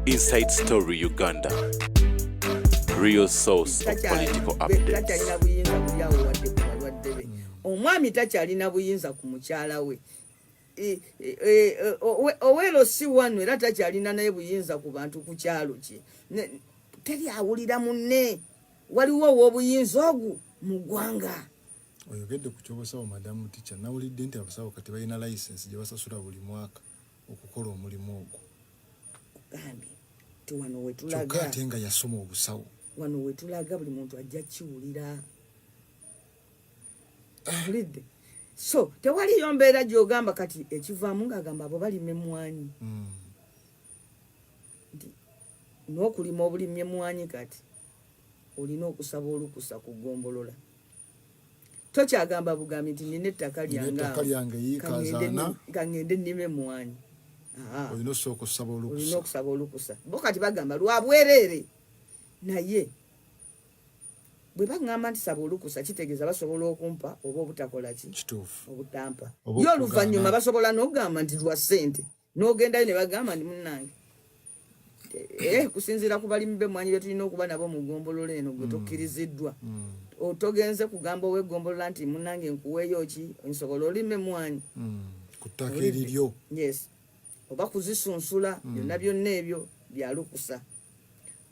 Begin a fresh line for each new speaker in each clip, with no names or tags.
Inside Story Uganda. Real source of political updates.
Takyalina buyinza buli awo wadde ku balwadde be. Omwami takyalina buyinza ku mukyala we. Owero si wano era takyalina naye buyinza ku bantu ku kyalo kye. Teri awulira munne. Waliwo ow'obuyinza ogu mu ggwanga.
Oyogedde ku ky'obusawo, madamu teacher. Nawulidde nti abasawo kati balina license gye basasula buli mwaka okukola omulimu ogwo.
Kugambye ti wano
Kyokka
wetulaga
ate nga yasoma obusawo.
Wano wetulaga buli muntu ajja kiwulira, owulidde? So tewaliyo mbeera gy'ogamba kati ekivaamu ng'agamba abo balima emmwanyi nti n'okulima obulimi emmwanyi kati olina okusaba olukusa ku ggombolola. Tokyagamba bugambi nti nina ettaka
Nina
lyange
ettaka
awo,
lyange yiika zaana.
Kaŋŋende nnime emmwanyi.
Olina osooka osaba
Olina
olukusa.
okusaba olukusa. Bo kati bagamba lwa bwereere, naye bwe baŋŋamba nti saba olukusa, kitegeeza basobola okumpa oba obutakola ki? Obutampa.
Oba
Ye oluvannyuma
okugaana.
basobola n'okugamba nti lwa ssente, n'ogendayo ne bagamba nti munnange, kusinziira ku balimi b'emmwanyi be tulina okuba nabo mu ggombolola eno, gwe tokkiriziddwa. Togenze kugamba ow'eggombolola nti munnange, nkuweeyo ki nsobola olima emmwanyi.
Ku ttaka eriryo.
Yes, oba kuzisunsula. Byonna byonna ebyo byalukusa.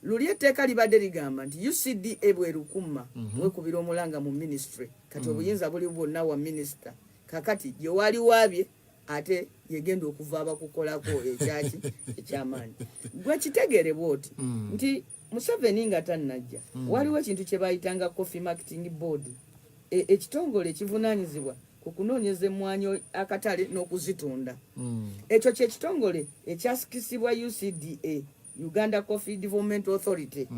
Luli etteeka libadde ligamba nti UCDA bwerukumma wekubira omulanga mu ministry. Kati obuyinza buli bwonna wa minisita. Kakati gye waali waabye ate yegenda okuva abakukolako ekyaki ekyamaanyi. Gwe kitegeere bwoti nti Museveni nga tannajja, waliwo ekintu kye bayitanga Coffee Marketing Board, ekitongole ekivunaanyizibwa ku kunoonyeza emmwanyi akatale n'okuzitunda. Ekyo kyekitongole ekyasikisibwa UCDA, Uganda Coffee Development Authority.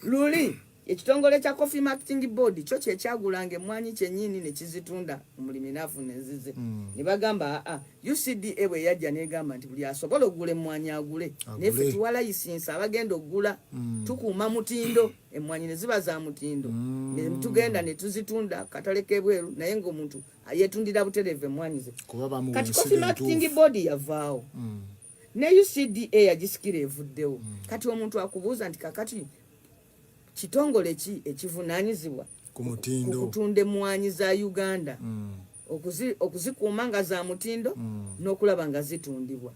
Luli ekitongole kya Coffee Marketing Board kyo kyekyagulanga emmwanyi kyennyini ne kizitunda, omulimi n'afuna enzize. Ne bagamba aa, UCDA bwe yajja negamba nti buli asobola okugula emmwanyi agule, naye ffe
Agule.
tuwa layisinsi abagenda okugula, tukuuma mutindo, emmwanyi ne ziba za mutindo, ne tugenda ne tuzitunda katale k'ebweru, naye ng'omuntu yeetundira butereevu emmwanyi ze.
Kuba bamuwa
Kati
ensigo
Coffee Marketing
entuufu.
Board yavaawo, ne UCDA yagisikira evuddewo. Kati omuntu akubuuza nti kakati kitongole ki ekivunaanyizibwa
ku mutindo,
ku kutunda emmwanyi za Uganda, okuzikuuma nga za mutindo n'okulaba nga zitundibwa?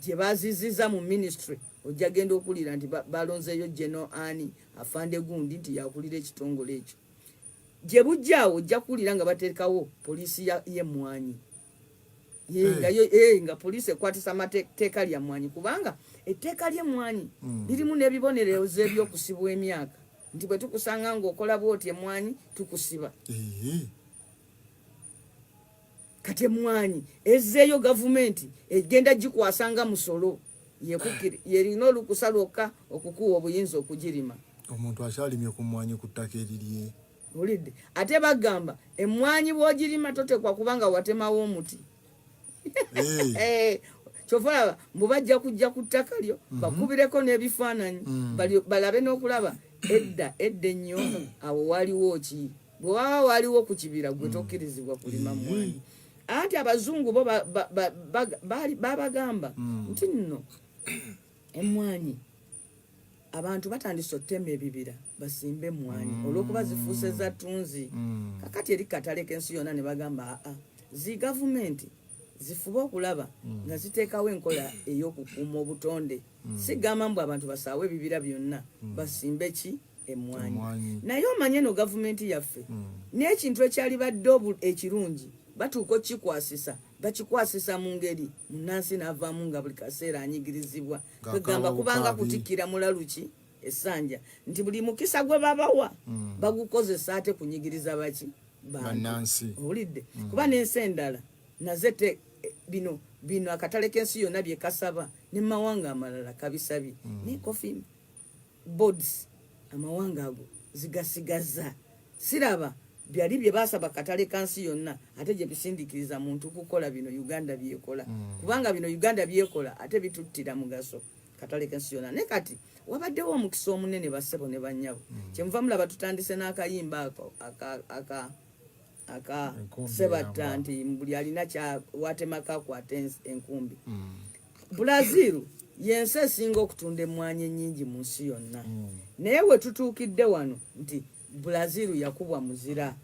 Gye baziziza mu ministry, ojja genda okuwulira nti balonzeeyo Geno ani afande gundi nti yakulira ekitongole ekyo. Gye bujjaawo ojja kuwulira nga bateekawo poliisi y'emmwanyi. Nga yo, nga poliisi ekwatisa amateeka lya mmwanyi, kubanga etteeka ly'emmwanyi lirimu n'ebibonerezo ebyokusibwa emyaka, nti bwe tukusanga ng'okola bwoti emmwanyi, tukusiba. Kati emmwanyi ezzeeyo, gavumenti egenda gikwasa nga musolo, yerina olukusa lwokka okukuwa obuyinza okugirima.
Omuntu akyalimye ku mmwanyi ku ttaka erirye?
Owulidde? Ate bagamba emmwanyi bw'ogirima totekwa kubanga watemawo omuti. Kyova olaba mbu bajja kujja ku ttaka lyo bakubireko n'ebifaananyi, balabe n'okulaba edda edda ennyo awo waliwo ki. Bwe waba waliwo ku kibira, gwe tokkirizibwa kulima mmwanyi. Anti abazungu bo babagamba nti nno emmwanyi abantu batandise otema ebibira basimbe emmwanyi olw'okuba zifuuse za ttunzi. Kakati eri katale k'ensi yonna ne bagamba aa, zi gavumenti zifube okulaba nga ziteekawo enkola ey'okukuuma obutonde. Sigamba mbu abantu basaawe ebibira byonna basimbe ki? Emmwanyi.
Emmwanyi.
Naye omanye no gavumenti yaffe n'ekintu ekyalibadde ekirungi batuuka okkikwasisa, bakikwasisa mu ngeri munnansi n'avaamu nga buli kaseera anyigirizibwa.
Ng'akaaba
Kwegamba kubanga
bukaabi.
kutikkira mulalu ki essanja nti buli mukisa gwe babawa bagukozesa ate kunyigiriza baki? Bantu.
Bannansi.
Owulidde? Kuba n'ensi endala naze te bino bino akatale k'ensi yonna bye kasaba ne mawanga amalala kabisabye, ne coffee boards amawanga ago zigasigaza. Siraba byali bye basaba katale kansi yonna ate gye bisindikiriza muntu kukola bino Uganda byekola, kubanga bino Uganda byekola ate bituttira mugaso katale k'ensi yonna. Ne kati wabaddewo omukisa omunene, bassebo ne bannyabo, kyemuva mulaba tutandise n'akayimba ako aka
Enkumbi
Sebatta
eyamba.
nti buli alina kya watemako akwate enkumbi. Brazil. Yensi esinga okutunda emmwanyi ennyingi mu nsi yonna. Naye we tutuukidde wano nti Brazil yakubwa muzira,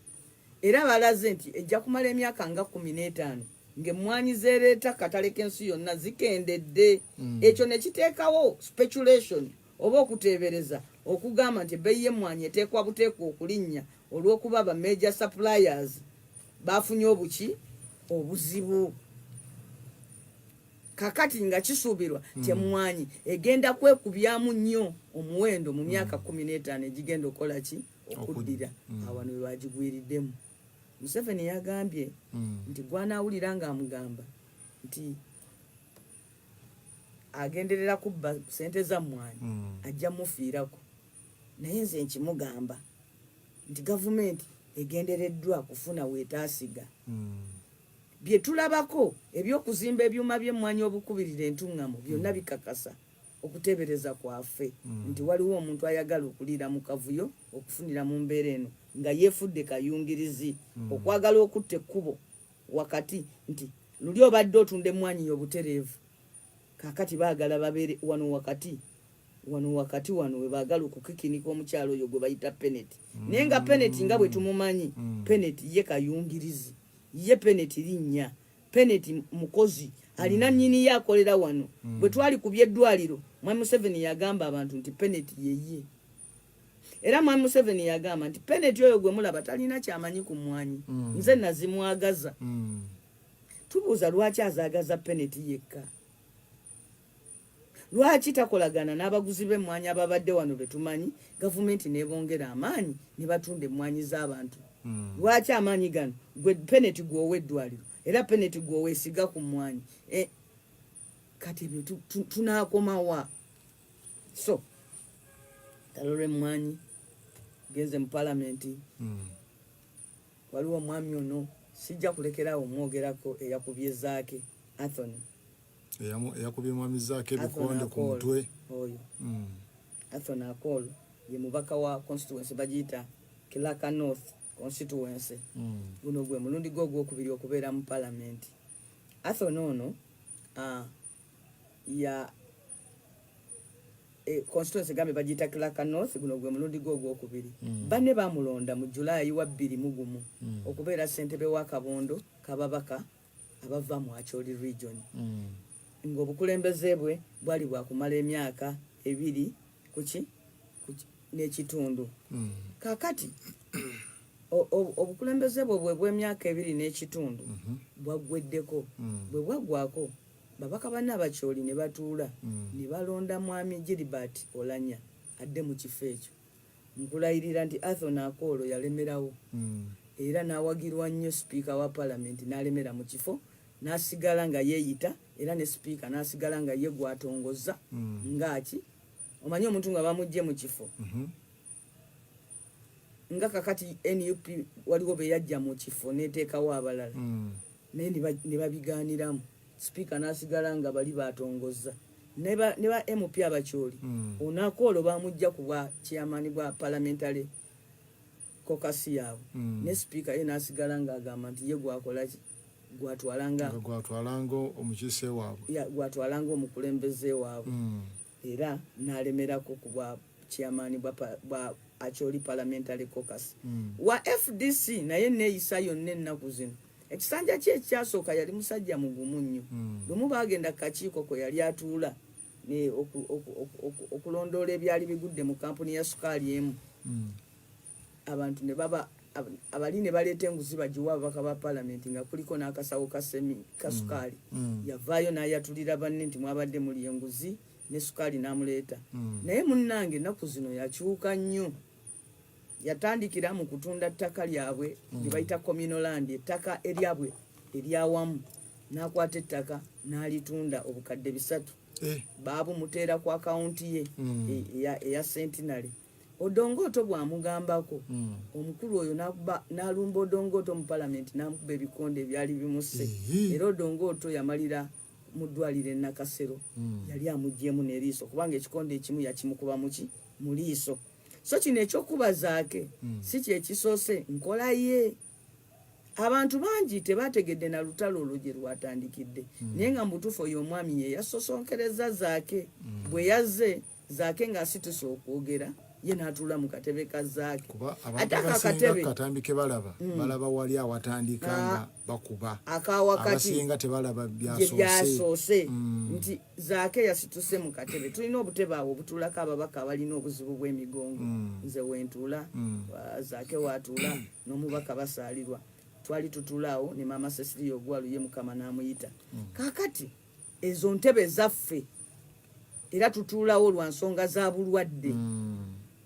era balaze nti ejja kumala emyaka nga 15 ng'emmwanyi zeereeta katale k'ensi yonna zikendedde. Ekyo ne kiteekawo speculation oba okuteebereza okugamba nti ebbeeyi y'emmwanyi eteekwa buteekwa okulinnya olw'okuba ba major suppliers bafunye obuki obuzibu. Kakati nga kisuubirwa nti emmwanyi egenda kwekubyamu nnyo omuwendo mu myaka 15 egigenda okukola ki okuddira. Awano we bagigwiriddemu. Museveni yagambye nti gwanaawulira ng'amugamba nti agenderera kubba sente za mmwanyi ajja mufiirako, naye nze nkimugamba nti gavumenti egendereddwa kufuna weetaasiga. Bye tulabako eby'okuzimba ebyuma by'emmwanyi obukubirira entuŋŋamo byonna bikakasa okuteebereza kwaffe nti waliwo omuntu ayagala okuliira mu kavuyo okufunira mu mbeera eno nga yeefudde kayungirizi okwagala okutta ekkubo wakati nti luli obadde otunda emmwanyi y'obutereevu, kaakati baagala babeere wano wakati, wano wakati wano we baagala okukikinika omukyalo oyo gwe bayita Peneti. Naye nga Peneti nga bwe tumumanyi, Peneti ye kayungirizi, ye Peneti linnya, Peneti mukozi alina nnyini ye akolera wano. Bwe twali ku by'eddwaliro, Mwami Museveni yagamba abantu nti Peneti yeye. Era Mwami Museveni yagamba nti Peneti oyo gwe mulaba talina kyamanyi ku mmwanyi, nze nazimwagaza. Tubuuza lwaki azaagaza Peneti yekka? Lwaki takolagana n'abaguzi b'emmwanyi ababadde wano be tumanyi, gavumenti n'ebongera amaanyi ne batunda emmwanyi z'abantu? Lwaki amaanyi gano gwe Peneti gw'owa eddwaliro era Peneti gw'oweesiga ku mmwanyi? Kati ebyo tunaakomawa? So talo lw'emmwanyi genze mu palamenti. Waliwo omwami ono sijja kulekeraawo omwogerako eyakubye Zaake Anthony.
Eyakubye mwami Zaake ebikonde ku mutwe
oyo. Anthony Akol ye mubaka wa constituency bagiyita Kilaka North constituency. Guno gwe mulundi gwe ogwokubiri okubeera mu palamenti. Anthony ono ya constituency gambe bagiyita Kilaka North, guno gwe mulundi gwe ogwokubiri. Banne bamulonda mu Julaayi wa 2001 okubeera ssentebe w'akabondo k'ababaka abava mu Acholi region, ng'obukulembeze bwe bwali bwakumala emyaka 2 kuki n'ekitundu. Kaakati obukulembeze bwe bwe bw'emyaka 2 n'ekitundu bwaggweddeko. Bwe bwaggwako, babaka banne Abacholi ne batuula ne balonda mwami Gilbert Olanya adde mu kifo ekyo. Nkulayirira nti Athon Akolo yalemerawo era n'awagirwa nnyo sipiika wa palamenti n'alemera mu kifo n'asigala nga yeeyita, era ne sipiika n'asigala nga ye gw'atongoza ng'aki. Omanyi omuntu nga bamuggye mu kifo nga kakati NUP waliwo be yajja mu kifo n'eteekawo abalala, naye ne babigaaniramu, sipiika n'asigala nga bali batongoza ne ba MP Abacholi. Ono Akolo bamujja ku bwa chairman bwa parliamentary caucus yaabwe, ne sipiika ye n'asigala ng'agamba nti ye gwakola ki gwatwalanga
gwatwalanga omukiise waabwe.
Gwatwalanga omukulembeze waabwe. Era n'alemerako ku bwa chairman bwa Acholi Parliamentary Caucus. Wa FDC, naye neeyisa yonna ennaku zino ekisanja kye ekyasooka yali musajja mugumu nnyo. Lumu baagenda ku kakiiko kwe yali atuula okulondoola ebyali bigudde mu kampuni ya sukaali emu. Abantu ne baba abali ne baleeta enguzi bagiwa ababaka ba palamenti nga kuliko n'akasawo ka semi ka sukaali. Yavaayo n'ayatulira banne nti mwabadde muli enguzi ne sukaali n'amuleeta. Naye munnange ennaku zino yakyuka nnyo. Yatandikira mu kutunda ttaka lyabwe lye bayita communal land, ettaka eryabwe eryawamu, n'akwata ettaka n'alitunda obukadde 300. Baabumuteera ku akawunti ye eya Centenary. Odongoto bw'amugambako, omukulu oyo n'alumba Odongoto mu palamenti n'amukuba ebikonde ebyali bimusse. Era Odongoto yamalira mu ddwaliro e Nakasero. Yali amuggyemu n'eriiso kubanga ekikonde ekimu yakimukuba muki mu liiso. So kino ekyokuba Zaake si kyekisoose, nkola ye. Abantu bangi tebategedde na lutalo olwo gye lwatandikidde, naye nga mubutuufu oyo omwami ye yasosonkereza Zaake. Bwe yazze Zaake ng'asituse okwogera, ye n'atuula mu katebe ka Zaake.
Kuba
Ate
abantu
ako
abasinga
akatebe
katambi ke balaba, balaba wali awatandika nga bakuba.
Akawakati
abasinga tebalaba
gye
byasoose.
Byasoose nti Zaake yasituse mu katebe. Tulina obutebe awo obutuulako ababaka abalina obuzibu bw'emigongo. Nze wentuula, Zaake waatuula, n'omubaka basaalirwa. Twali tutuula awo ne Maama Cecilia Ogwalu, ye Mukama n'amuyita. Kaakati ezo ntebe zaffe era tutuulawo lwa nsonga za bulwadde.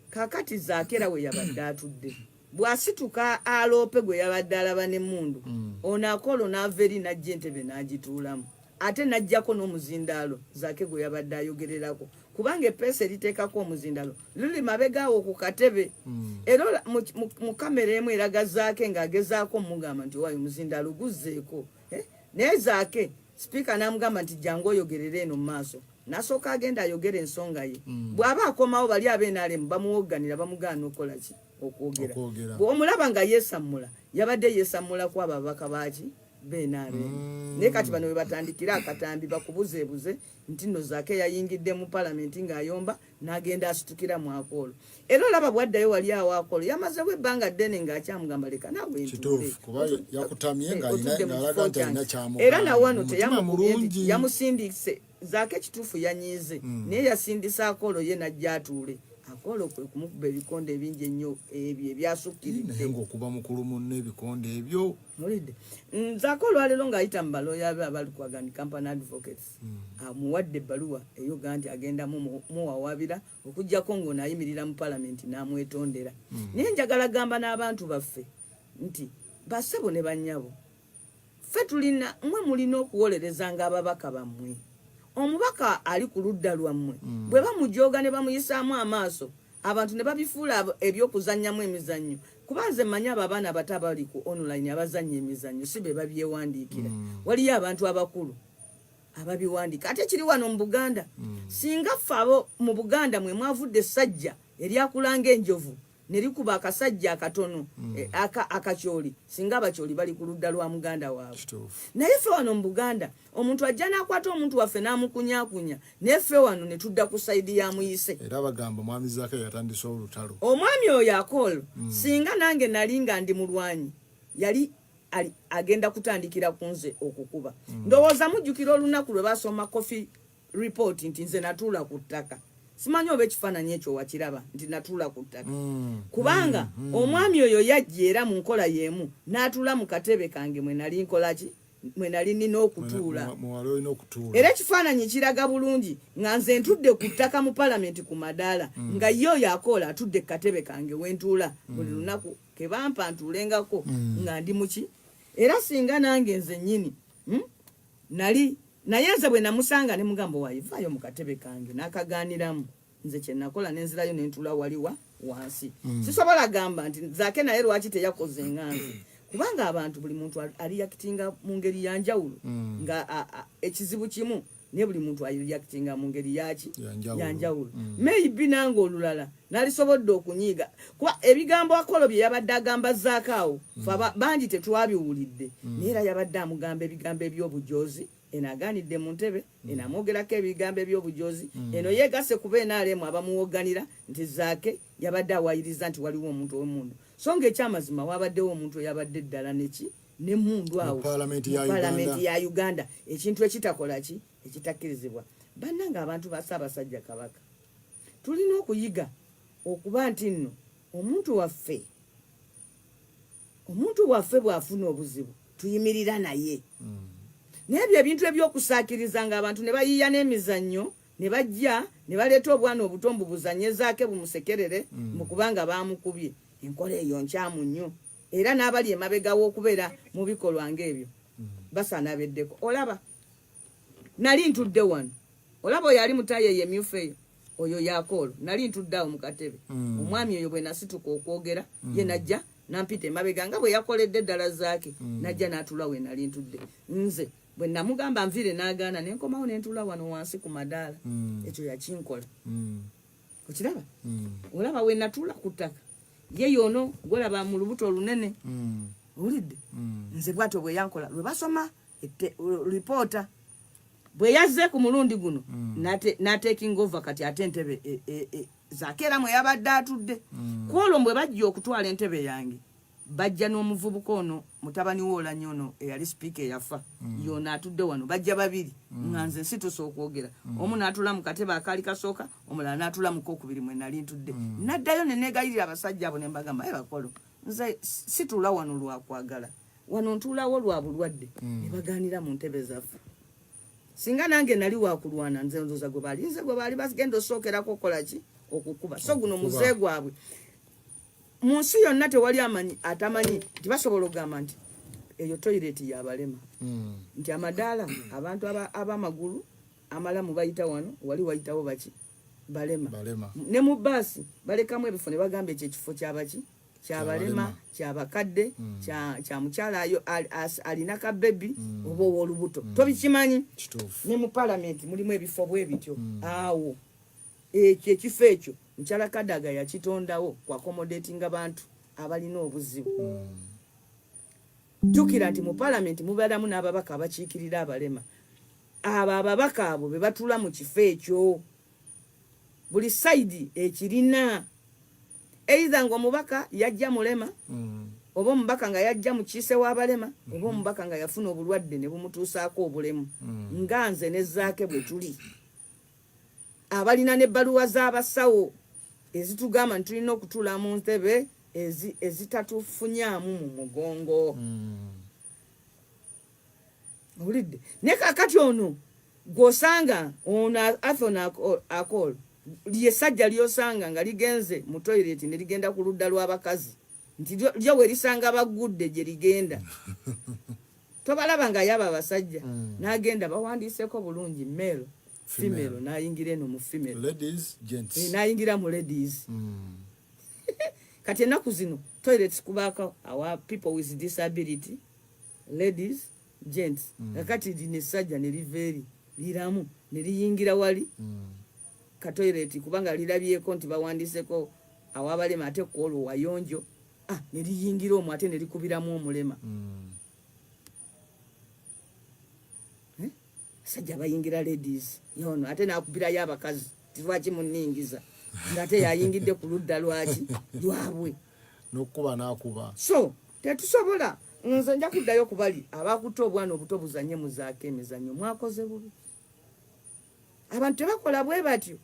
Kaakati Zaake era we yabadde atudde, bw'asituka aloope gwe yabadde alaba n'emmundu, ono Akolo n'ava eri n'ajja entebe n'agituulamu, ate n'ajjako n'omuzindaalo Zaake gwe yabadde ayogererako, kubanga eppeesa eriteekako omuzindaalo luli mabega awo ku katebe. Era mu kamera emu eraga Zaake ng'agezaako mugamba nti owaayo omuzindaalo guzzeeko. Eh? Naye Zaake sipiika n'amugamba nti jangu oyogerere eno mu maaso. N'asooka agenda ayogera ensonga ye. Bw'aba akomawo, bali ab'NRM bamuwogganira, bamugaana okukola ki? Okwogera.
Okwogera.
Bw'omulaba nga yeesammula, yabadde yeesammula ku abo ababaka baaki b'NRM. Naye kati bano we batandikira akatambi bakubuzeebuze nti nno Zaake yayingidde mu palamenti ng'ayomba n'agenda asitukira mu Akoolo. Era olaba bw'addayo wali awo, Akoolo yamazewo ebbanga ddene ng'akyamugamba leka naawe ntuule.
Kituufu, kuba yakutamye ng'alina
Otudde mu
ng'alaga
kifo
nti alina
kyange.
kyamugamba.
Era nawano
Mu mutima
teyamukubye nti
mulungi.
yamusindise. Zaake kituufu yanyiize, naye yasindise Akoolo ye n'ajja atuule. Akoolo kwe kumukuba ebikonde ebingi ennyo ebyo ebyasukkiridde.
Naye ng'okuba mukulu munno ebikonde ebyo.
Olidde Zaake olwaleero ng'ayita mu balooya be abalukwagani Company Advocates, amuwadde ebbaluwa eyoga nti agenda muwawaabira okuggyako ng'ono ayimirira mu palamenti n'amwetondera. Naye njagala gamba n'abantu baffe nti bassebo ne bannyabo, ffe tulina, mmwe mulina okuwolerezanga ababaka bammwe. Omubaka ali ku ludda lwammwe bwe bamujooga ne bamuyisaamu amaaso, abantu ne babifuula ebyokuzannyamu emizannyo, kuba nze mmanyi abo abaana abato abali ku online abazannya emizannyo si be babyewandiikira. Waliyo abantu abakulu ababiwandiika. Ate kiri wano mu Buganda, singa ffe abo mu Buganda mwe mwavudde essajja eryakulanga enjovu ne likuba akasajja akatono, akakyoli, singa abakyoli bali ku ludda lwa muganda waabwe. Naye ffe wano mu Buganda omuntu ajja n'akwata omuntu waffe n'amukunyakunya, naye ffe wano ne tudda ku side ya muyise.
Era bagamba mwami Zaake yatandise olutalo.
Omwami oyo Akoolo, singa nange nali nga ndi mulwanyi, yali agenda kutandikira ku nze okukuba. Ndowooza mujjukira olunaku lwe basoma Coffee report nti nze natuula ku ttaka. Simanyi oba ekifaananyi ekyo wakiraba nti natuula ku ttaka, kubanga omwami oyo yajja era mu nkola y'emu n'atuula mu katebe kange mwe nali nkolaki, mwe nali nina okutuula.
Muwala olina okutuula.
Era ekifaananyi kiraga bulungi nga nze ntudde ku ttaka mu palamenti ku madaala, nga ye oyo Akoola atudde ku katebe kange wentuula buli lunaku kebampa ntuulengako nga ndi muki. Era singa nange nze nnyini, Nali naye nze bwe namusanga ne mugamba waayi vaayo mu katebe kange, n'akagaaniramu. Nze kye nakola ne nzirayo ne ntuula waliwa wansi. Sisobola gamba nti Zaake naye lwaki teyakoze nga nze, kubanga abantu buli muntu areactinga mu ngeri ya njawulo, nga ekizibu kimu naye buli muntu areactinga mu ngeri yaki?
Ya njawulo.
Ya njawulo. Maybe nange olulala nalisobodde okunyiiga, kuba ebigambo Akolo bye yabadde agamba Zaake awo, fe bangi tetwabiwulidde, naye era yabadde amugamba ebigambo eby'obujozi. Eno agaanidde mu ntebe, eno amwogerako ebigambo eby'obujozi, eno yeegasse ku BNRM abamuwogganira nti Zaake yabadde awayiriza nti waliwo omuntu ow'emmundu, so nga ekyamazima wabaddewo omuntu eyabadde eddala neki n'emmundu awo
Mu Paalamenti
mu
ya
Paalamenti
Uganda.
ya Uganda, ekintu ekitakola ki, ekitakkirizibwa. Bannange abantu ba Ssaabasajja Kabaka, tulina okuyiga okuba nti nno omuntu waffe bw'afuna obuzibu tuyimirira naye. Naye ebyo ebintu ebyokusaakiriza nga abantu ne bayiiya n'emizannyo ne bajja ne baleeta obwana obuto mbu buzannyezaake bumusekerere mu kubanga baamukubye, enkola eyo nkyamu nnyo. Era n'abali emabega w'okubeera mu bikolwa ng'ebyo basaana beddeko. Olaba nali ntudde wano, olaba oyo ali mutayi eyo emyufu eyo, oyo yakoolo. Nali ntudde awo mu katebe. Omwami oyo bwe nasituka okwogera, ye najja nampita emabega nga bwe yakoledde eddala Zaake, najja n'atuula we nali ntudde. Nze bwe namugamba nviire n'agaana, ne nkomawo ne ntuula wano wansi ku madaala. Ekyo yakinkola. Okiraba? Olaba we natuula ku ttaka, ye yoono gwolaba mu lubuto olunene. Owulidde? Nze bwatyo bwe yankola lwe basoma ripoota bwe yazze ku mulundi guno n'ataking over. Kati ate entebe Zaake era mwe yabadde atudde ku olwo, bwe bajja okutwala entebe yange, bajja n'omuvubuka ono, mutabani we Oulanyah ono eyali sipiika eyafa, yono atudde wano. Bajja babiri nga nze nsitusa okwogera. Omu n'atula mu katebe akaali kasooka, omulala n'atula mu kokubiri mwe nali ntudde. Naddayo ne neegayirira abasajja abo ne mbagamba, "Aye bakolo, nze situula wano lwakwagala, wano ntuulawo lwa bulwadde." Ne bagaanira mu ntebe zaffe. Singa nange nali wakulwana, nze nzoza gwe baali, nze gwe baali bagenda osookerako okukola ki? Okukuba. So guno
Okukuba.
muze gwabwe mu nsi yonna. Tewali amanyi atamanyi nti basobola okugamba nti eyo toilet yabalema, nti amadaala abantu ab'amagulu amalamu bayita wano, wali wayitawo baki? Balema.
Balema.
Ne mu baasi balekamu ebifo ne bagamba ekyo ekifo kyabaki? Kyabalema, kyabakadde, kya mukyala ayo alina ka baby oba ow'olubuto. Tobikimanyi?
Kituufu.
Ne mu palamenti mulimu ebifo bwe bityo awo. Ekyo ekifo ekyo mukyala Kadaga yakitondawo ku accommodatinga bantu abalina obuzibu. Jjukira nti mu palamenti mubeeramu n'ababaka abakiikirira abalema. Abo ababaka abo be batuula mu kifo ekyo. Buli side ekirina, either ng'omubaka yajja mulema, oba omubaka nga yajja mukiise w'abalema, oba omubaka nga yafuna obulwadde ne bumutuusaako obulemu, nga nze ne Zaake bwe tuli abalina n'ebbaluwa z'abasawo ezitugamba nti tulina okutuula mu ntebe ezitatufunyaamu mu mugongo. Owulidde? Naye kakati ono gw'osanga ono Athon Akol lyesajja lyosanga nga ligenze mu toilet ne ligenda ku ludda lw'abakazi, nti lyo we lisanga baggudde gye ligenda. Tobalaba nga yaba abasajja n'agenda bawandiiseko bulungi male, female, n'ayingira eno mu female.
Ladies, gents.
N'ayingira mu ladies. Kati ennaku zino toilets kubaako awa people with disability, ladies, gents. Kakati lino essajja ne liva eri liramu ne liyingira wali katoilet, kubanga lirabyeko nti bawandiiseko awabalema, ate kwolwo wayonjo, ah, ne liyingira omwo ate ne likubiramu omulema. Sajja bayingira ladies yono ate nakubirayo abakazi ti lwaki muningiza, ngaate yayingidde ku ludda lwaki lwabwe.
N'okukuba n'akuba.
So tetusobola. Nze nja kuddayo ku bali abakutte obwana obuto buzanye muzaako emizannyo. Mwakoze bubi. Abantu tebakola bwe batyo.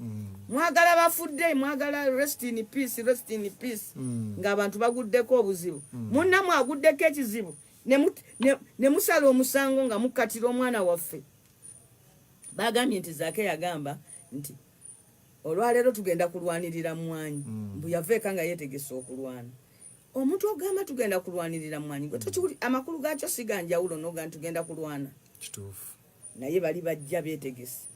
Mwagala bafudde, mwagala rest in peace, rest in peace, ng'abantu baguddeko obuzibu. Munnammwe aguddeko ekizibu ne musala omusango nga mukkatira omwana waffe. Bagambye nti Zaake yagamba nti olwaleero tugenda kulwanirira mwanyi, mbu yava eka nga yeetegese okulwana. Omuntu ogamba tugenda kulwanirira mwanyi, gwe tokiwuli amakulu gaakyo si ga njawulo noga nti tugenda kulwana.
Kituufu.
Naye bali bajja beetegese,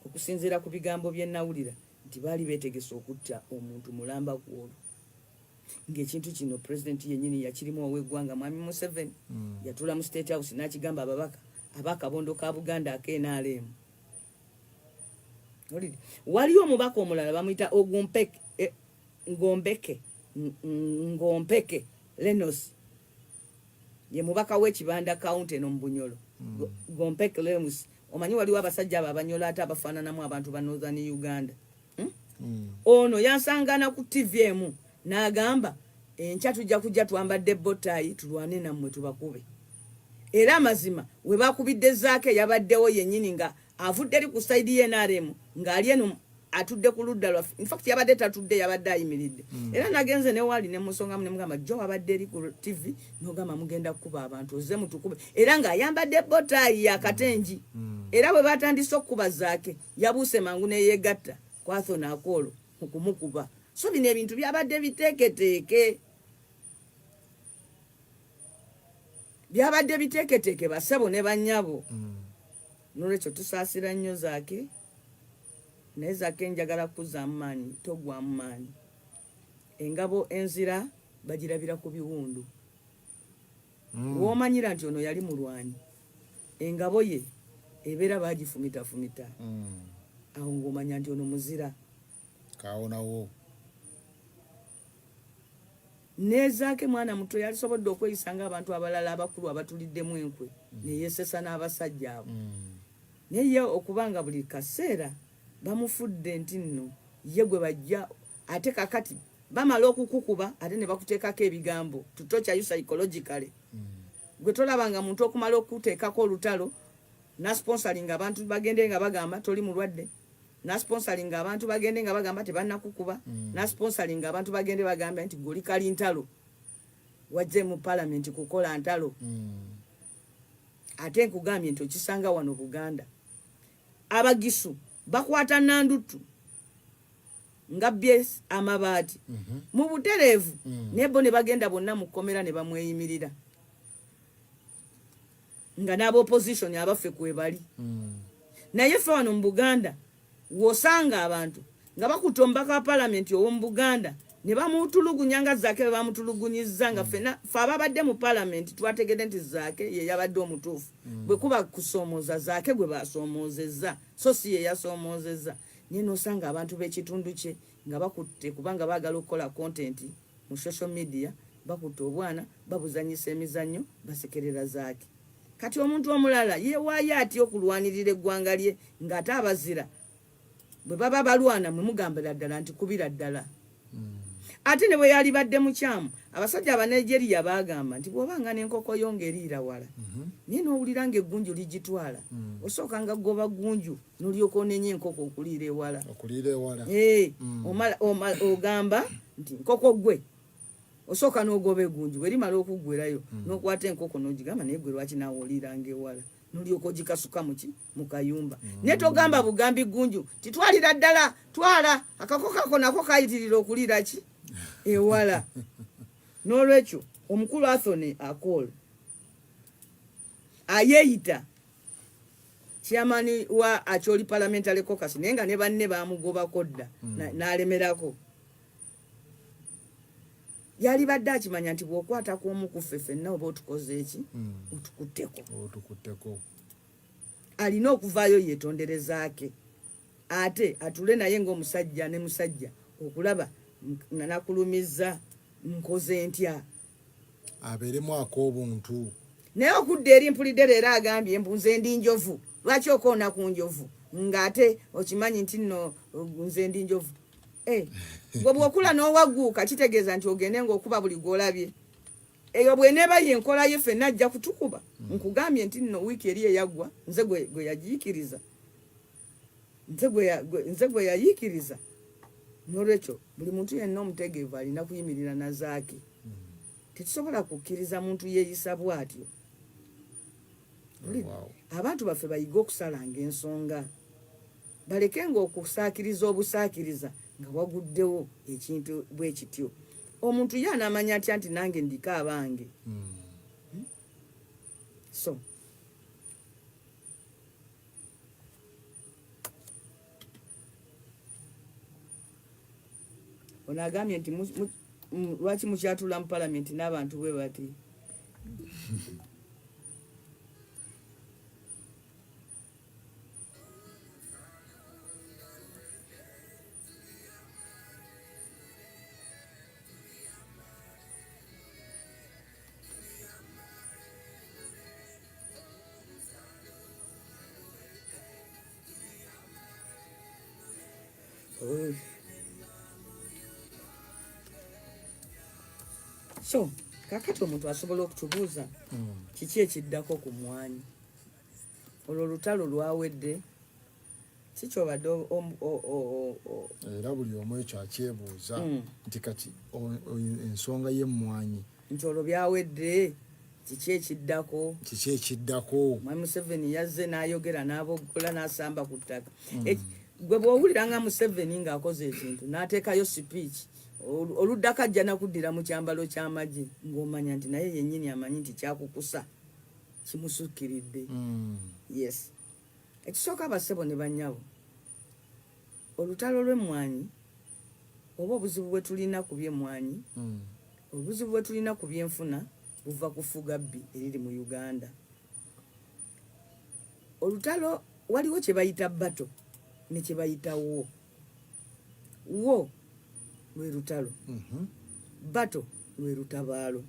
okusinziira ku bigambo bye nawulira nti baali beetegese okutta omuntu mulamba ku olwo, ng'ekintu kino pulezidenti yennyini yakirimu, ow'eggwanga mwami Museveni. Yatuula mu State House n'akigamba ababaka ab'akabondo ka Buganda ak'NRM. Olidde? Waliyo omubaka omulala bamuyita Ogumpeke, Ngombeke, Ngompeke Lenos, ye mubaka w'Ekibanda County eno mu Bunyolo. Gompeke Lenos, omanyi waliwo abasajja abo Abanyolo ate abafaananamu abantu ba Northern Uganda, Ono yansangana ku TV emu n'agamba enkya tujja kujja twambadde botayi tulwane nammwe tubakube. Era amazima we bakubidde Zaake yabaddewo yennyini nga avudde eri ku side y'NRM, ng'ali eno atudde ku ludda lwaffe. Infact yabadde tatudde, yabadde ayimiridde. Era nagenze newaali nemusongamu nemugamba, "Jo wabadde eri ku TV nogamba mugenda kukuba abantu, ozze mutukube," era ng'ayambadde botayi yakatengi. Era bwe batandise okukuba Zaake yabuuse mangu neyegatta kwatho nakoolo mu kumukuba. So bino ebintu byabadde biteeketeeke, byabadde biteeketeeke, basebo ne bannyabo. Nolwekyo tusaasira nnyo Zaake. Naye Zaake, njagala kuzaamu maanyi, togwamu maanyi. Engabo enzira bagirabira ku biwundu. W'omanyira nti ono yali mulwanyi, engabo ye ebeera bagifumitafumita, awo ng'omanya nti ono muzira.
Kawonawo.
Nezaake mwana muto yalisobodde okweyisa ng'abantu abalala abakulu abatuliddemu enkwe, neyesesa n'abasajja abo. Naye ye okuba nga buli kaseera bamufudde nti nno ye gwe bajja, ate kakati bamala okukukuba ate ne bakuteekako ebigambo to torture you psychologically. Gwe tolabanga muntu okumala okuteekako olutalo nasponsoringa abantu bagende nga bagamba toli mulwadde, nasponsoringa abantu bagende nga bagamba tebannakukuba, nasponsoringa abantu bagende bagamba nti gwe oli kalintalo, wajje mu palamenti kukola ntalo. Ate nkugambye nti okisanga wano Buganda, Abagisu bakwata Nanduttu nga bbye amabaati mu butereevu, naye bo ne bagenda bonna mu kkomera ne bamweyimirira, nga n'aba opposition abaffe kwebali. Naye ffe wano mu Buganda w'osanga abantu nga bakutte omubaka wa palamenti ow'omu Buganda ne bamutulugunya nga Zaake bwe bamutulugunyizza, nga ffenna ffe ababadde mu palamenti twategedde nti Zaake ye yabadde omutuufu. Bwe kuba kusoomooza, Zaake gwe basoomoozezza so si ye yasoomoozezza. Naye n'osanga abantu b'ekitundu kye nga bakutte, kubanga baagala okukola content mu social media, bakutte obwana babuzannyisa emizannyo, basekerera Zaake. Kati omuntu omulala yeewaayo atya okulwanirira eggwanga lye ng'ate abazira bwe baba balwana mwe mugambira ddala nti kubira ddala. Ate ne bwe yalibadde mukyamu, abasajja Abanigeria baagamba nti bw'obanga n'enkoko yo ng'eriira wala, naye n'owulira ng'eggunju ligitwala, osooka nga ggoba ggunju n'olyoka onenya enkoko okuliira ewala.
Okuliira ewala.
Ogamba nti nkoko ggwe, osooka n'ogoba eggunju, bwe limala okuggwerayo, n'okwata enkoko n'ogigamba naye ggwe lwaki naawe oliiranga ewala, n'olyoka ogikasuka muki mu kayumba. Naye togamba bugambi ggunju titwalira ddala, twala akako kako nako kayitirira okuliira ki ewala. N'olwekyo omukulu Anthony Akol ayeeyita chairman wa Acholi Parliamentary Caucus, naye nga ne banne baamugobako dda, n'alemerako. Yalibadde akimanya nti bw'okwata ku omu ku ffe ffenna oba otukoze eki, otukutteko.
Otukutteko.
Alina okuvaayo yeetonderezaake, ate atule naye ng'omusajja ne musajja okulaba nakulumizza nkoze ntya.
Abeeremu ak'obuntu.
Naye okudda eri mpulidde leero agambye mbu nze ndi njovu. Lwaki okoona ku njovu ng'ate okimanyi nti nno nze ndi njovu? Gwe bw'okula n'owagguuka kitegeeza nti ogende ng'okuba buli gw'olabye. Eyo bw'eneeba y'enkola ye ffenna ajja kutukuba. Nkugambye nti nno wiiki eri eyaggwa nze gwe yagiikiriza. Nze gwe yayiikiriza. N'olwekyo buli muntu yenna omutegeevu alina kuyimirira na Zaake. Tetusobola kukkiriza muntu yeeyisa bw'atyo. Abantu baffe bayige okusalanga ensonga, balekenga okusaakiriza obusaakiriza nga waguddewo ekintu bwe kityo. Omuntu ye anaamanya atya nti nange ndiko abange? So ono agambye nti lwaki mukyatula mu palamenti n'abantu bwe bati? So kakati omuntu asobola okutubuuza kiki ekiddako ku mwanyi, olwo olutalo lwawedde, kikyobadde
era buli omu ekyo akyebuuza nti kati ensonga y'emmwanyi
nti olwo byawedde, kiki ekiddako?
Kiki ekiddako?
Mwami Museveni yazze n'ayogera n'aboggola n'asamba ku ttaka. Gwe bw'owulira nga Museveni ng'akoze ekintu n'ateekayo speech, oluddako ajja nakuddira mu kyambalo ky'amagye, ng'omanya nti naye yennyini amanyi nti kyakukusa kimusukkiridde. Yes, ekisooka abassebo ne bannyabo, olutalo lw'emmwanyi oba obuzibu bwe tulina ku by'emmwanyi, obuzibu bwe tulina ku byenfuna buva ku ffugabbi eriri mu Uganda. Olutalo waliwo kye bayita battle ne kye bayita war. War lwe lutalo, battle. Lwe lutabaalo.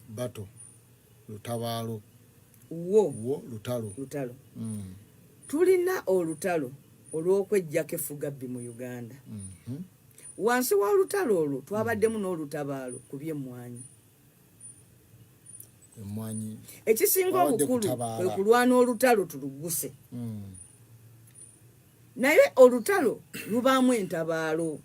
Battle lutabaalo.
Wo.
Wo lutalo.
Lutalo. Tulina olutalo olw'okweggyako effugabbi mu Uganda. Wansi w'olutalo olwo twabaddemu n'olutabaalo ku by'emmwanyi.
Emmwanyi.
Ekisinga
Babadde
obukulu
kutabaala.
kwe kulwana olutalo tulugguse. Naye olutalo lubaamu entabaalo.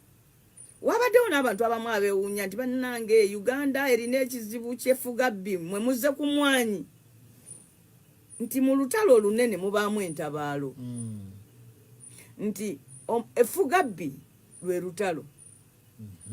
Wabaddewo n'abantu abamu abeewuunya nti bannange, Uganda erina ekizibu ky'effugabbi, mwe muzze ku mwanyi. Nti mu lutalo olunene mubaamu entabaalo. Nti effugabbi lwe lutalo.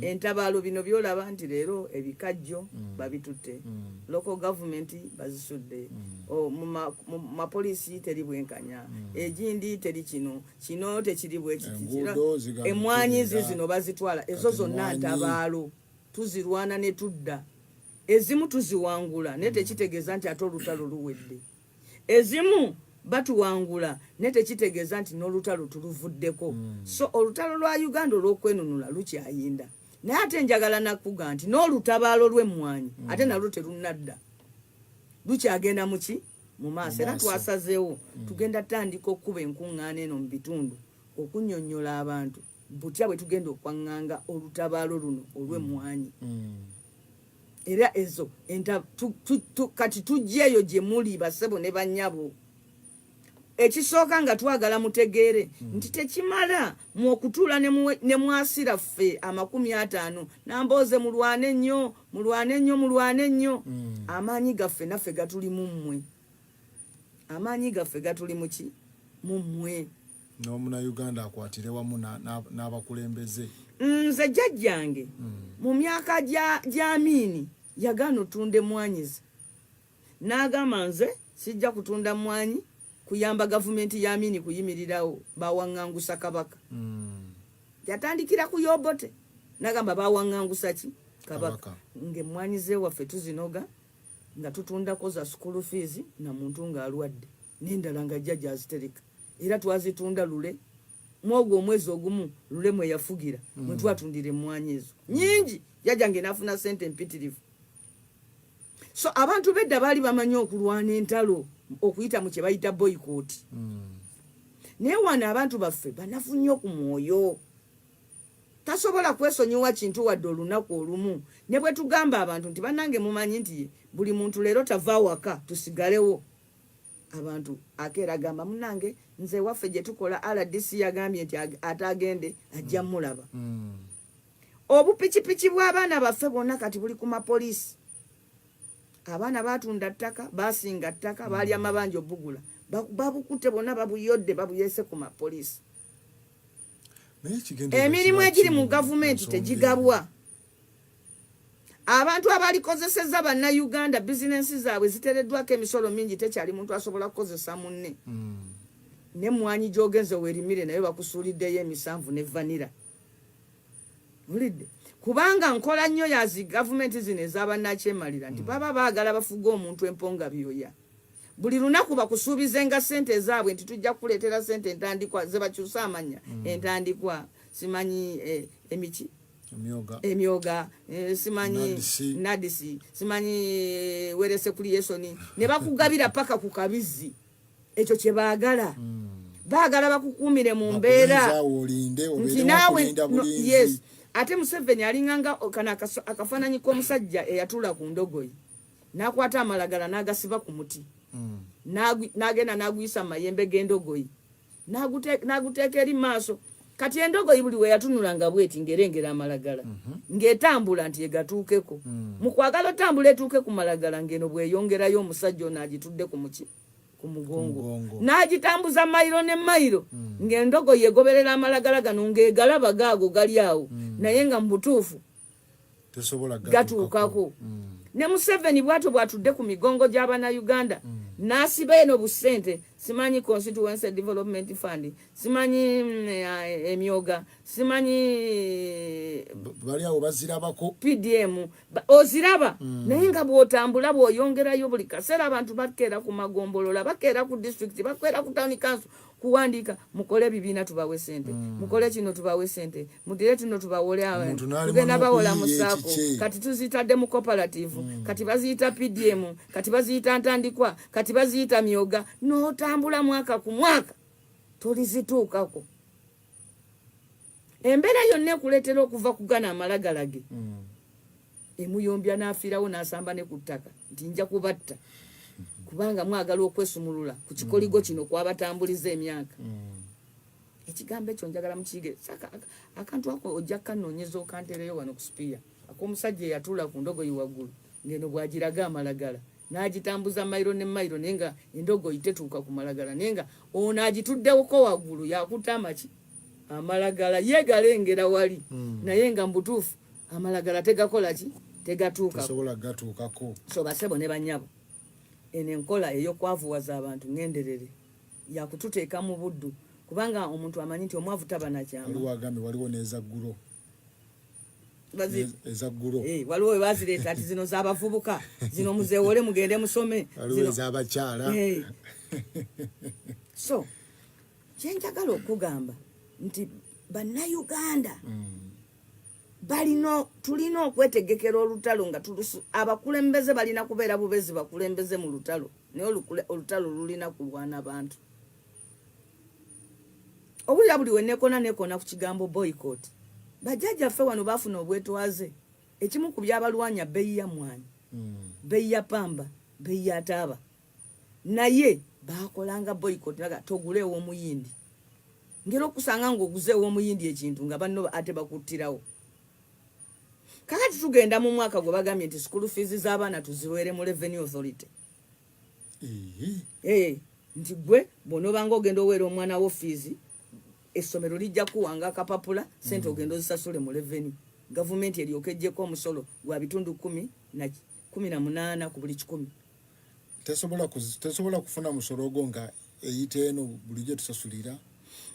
Entabaalo bino byolaba nti leero ebikajjo babitutte, local government bazisudde, mu mapoliisi teri bwenkanya, egindi teri, kino kino tekiri bwekiti.
Enguudo zigamba
Emwanyi
kutereera.
zino bazitwala, ezo
Kati
zonna
emmwanyi.
ntabaalo, tuzirwana ne tudda. Ezimu tuziwangula, naye tekitegeeza nti ate olutalo luwedde. Ezimu batuwangula, naye tekitegeeza nti n'olutalo tuluvuddeko. So olutalo lwa Uganda olw'okwenunula lukyayinda, naye ate njagala nakuga nti n'olutabaalo lw'emmwanyi ate nalwo terunnadda, lukyagenda muki mu maaso. Era
Mu maaso.
twasazeewo tugenda tandika okkuba enkuŋŋaana eno mu bitundu okunnyonnyola abantu butya bwe tugenda okwaŋŋanga olutabaalo luno olw'emmwanyi. Era ezo kati tujja eyo gye muli, basebo ne bannyabo. Ekisooka nga twagala mutegeere nti tekimala mu okutuula ne mwasira ffe 50 nambooze, mulwane nnyo, mulwane nnyo, mulwane nnyo. Amaanyi gaffe naffe gatuli mu mmwe, amaanyi gaffe gatuli muki? Mu mmwe.
N'omunauganda akwatire wamu n'abakulembeze.
Nze jjajjange mu myaka gya Amiini yagaana otunda emmwanyi ze, n'agamba, "Nze sijja kutunda mmwanyi kuyamba gavumenti ya Amiini kuyimirirawo, bawaŋŋangusa kabaka." Yatandikira ku Yobote, n'agamba bawaŋŋangusa ki? Kabaka.
Kabaka.
Ng'emmwanyi zewaffe tuzinoga nga tutundako za school fees na muntu ng'alwadde, n'endala nga jjajja azitereka. Era twazitunda lule mwogwo omwezi ogumu lule mwe yafugira, mwe twatundira emmwanyi ezo nyingi, jjajjange n'afuna sente empitirivu. So abantu bedda baali bamanyi okulwana entalo okuyita mu kye bayita boycott. Naye wano abantu baffe banafu nnyo ku mwoyo, tasobola kwesonyiwa kintu wadde olunaku olumu. Ne bwe tugamba abantu nti bannange, mumanyi nti buli muntu leero tava waka, tusigalewo, abantu akeera gamba, "Munange, nze waffe gye tukola, RDC yagambye nti ate agende ajja mulaba." Obupikipiki bw'abaana baffe bwonna kati buli ku mapoliisi. Abaana batunda ttaka, basinga ttaka, baali amabanja obugula, babukutte bwonna, babuyodde, babuyese ku mapoliisi.
Naye ekigendererwa
Emirimu
kiba
egiri
ki
mu
mu
gavumenti
nsonga
tegigabwa. Abantu abalikozeseza bannayuganda, bizinensi zaabwe ziteereddwako emisolo mingi, tekyali muntu asobola kukozesa munne. Nemwanyi gyogenze weerimire naye bakusuuliddeyo emisanvu ne vanira olidde, kubanga nkola nnyo yazi gavumenti zino ez'abannakyemalira nti baba baagala bafuge omuntu emponga byoya. Buli lunaku bakusuubizenga sente ezaabwe nti tujja kukuleetera sente, entandikwa ze bakyusa amanya, entandikwa simanyi emiki
Emyoga.
Emyoga, simanyi
Nadisi.
Nadisi, simanyi wealth creation, ne bakugabira paka ku kabizi. Ekyo kye baagala. Baagala bakukuumire mu mbeera
Bakubeezaawo olinde
nti
obeerewo
naawe
okulinda
no,
bulinzi.
Yes, ate Museveni alinganga kano akafaananyi k'omusajja eyatuula ku ndogoyi n'akwata amalagala n'agasiba ku muti, n'agenda n'aguyisa mu mayembe g'endogoyi, n'aguteeka eri maaso. Kati endogoyi buli we yatunulanga bweti ng'erengera amalagala, ng'etambula nti egatuukeko. Mu kwagala otambula etuuke ku malagala, ng'eno bw'eyongerayo omusajja ono agitudde ku muki, ku mugongo,
mugongo.
N'agitambuza mayiro ne mayiro, ng'endogoyi egoberera amalagala gano, ng'egalaba gaago gali awo, naye nga mu butuufu
tesobola
gatuukako. Ne Museveni bwatyo bwatudde ku migongo gy'abannayuganda, n'asiba eno busente, simanyi Constituency Development Fund, simanyi emyoga, simanyi
Bali awo bazirabako.
PDM, oziraba. Naye nga bw'otambula bw'oyongerayo, buli kaseera abantu bakeera ku magombolola, bakeera ku disitulikiti, bakeera ku town council. Kuwandiika, mukole ebibiina tubawe sente, mukole kino tubawe sente, mudire tuno tubawole,
Omuntu n'alema
tugenda bawola mu
n'okuyiiya
SACCO.
ekikye.
Kati tuzitadde mu cooperative, kati baziyita PDM, kati baziyita ntandikwa, kati baziyita myoga. N'otambula mwaka ku mwaka tolizituukako. Embeera yonna ekuleetera okuva ku gana amalagalage, emuyombya n'afiirawo n'asamba ne ku ttaka nti nja kubatta kubanga mwagala okwesumulula ku kikoligo kino kwabatambuliza emyaka. Ekigambo ekyo njagala mukiyige. Akantu ako ojja kanoonyeza okantereyo wano ku sipiya, ak'omusajja eyatuula ku ndogoyi waggulu ngeno bw'agiraga amalagala n'agitambuza mayiro ne mayiro, naye nga endogoyi tetuuka ku malagala, naye nga ono agituddewoko waggulu yakutte amaki amalagala ye galengera wali, naye nga mu butuufu amalagala tegakola ki? Tegatuuka.
Tosobola gatuukako.
So basebo ne banyabo, eno enkola ey'okwavuwaza abantu ŋŋenderere yakututeeka mu buddu, kubanga omuntu amanyi nti omwavu taba nakyama.
Waliwo agambye waliwo n'ezaggulo. Ezaggulo.
Eh, waliwo we bazireeta nti zino z'abavubuka, zino muzeewole mugende musome.
Waliwo ez'abakyala.
Eh. So kyenjagala okugamba nti bannayuganda balina, tulina okwetegekera olutalo nga tulusu. Abakulembeze balina kubeera bubezi bakulembeze mu lutalo, naye olutalo lulina kulwana bantu. Owulira buli wenekona nekona ku kigambo boycott. Bajjajjaffe wano baafuna obwetwaze. Ekimu ku byabalwanya bbeeyi ya mwanyi, bbeeyi ya pamba, bbeeyi ya taaba, naye bakolanga boycott, naga togula ew'omuyindi, ngera okusanga ng'oguze ew'omuyindi ekintu nga banno ate bakuttirawo. Kakati tugenda mu mwaka gwe bagambye nti school fees z'abaana tuziwere mu Revenue Authority. Eh, nti gwe bw'onoobanga ogenda oweera omwana wo fees, essomero lijja kuwanga akapapula, sente ogenda ozisasule mu revenue, gavumenti eryoka ejjeko omusolo gwa bitundu 18 ku buli 100.
Tesobola kufuna musolo ogwo nga eyita eno bulijjo tusasulira.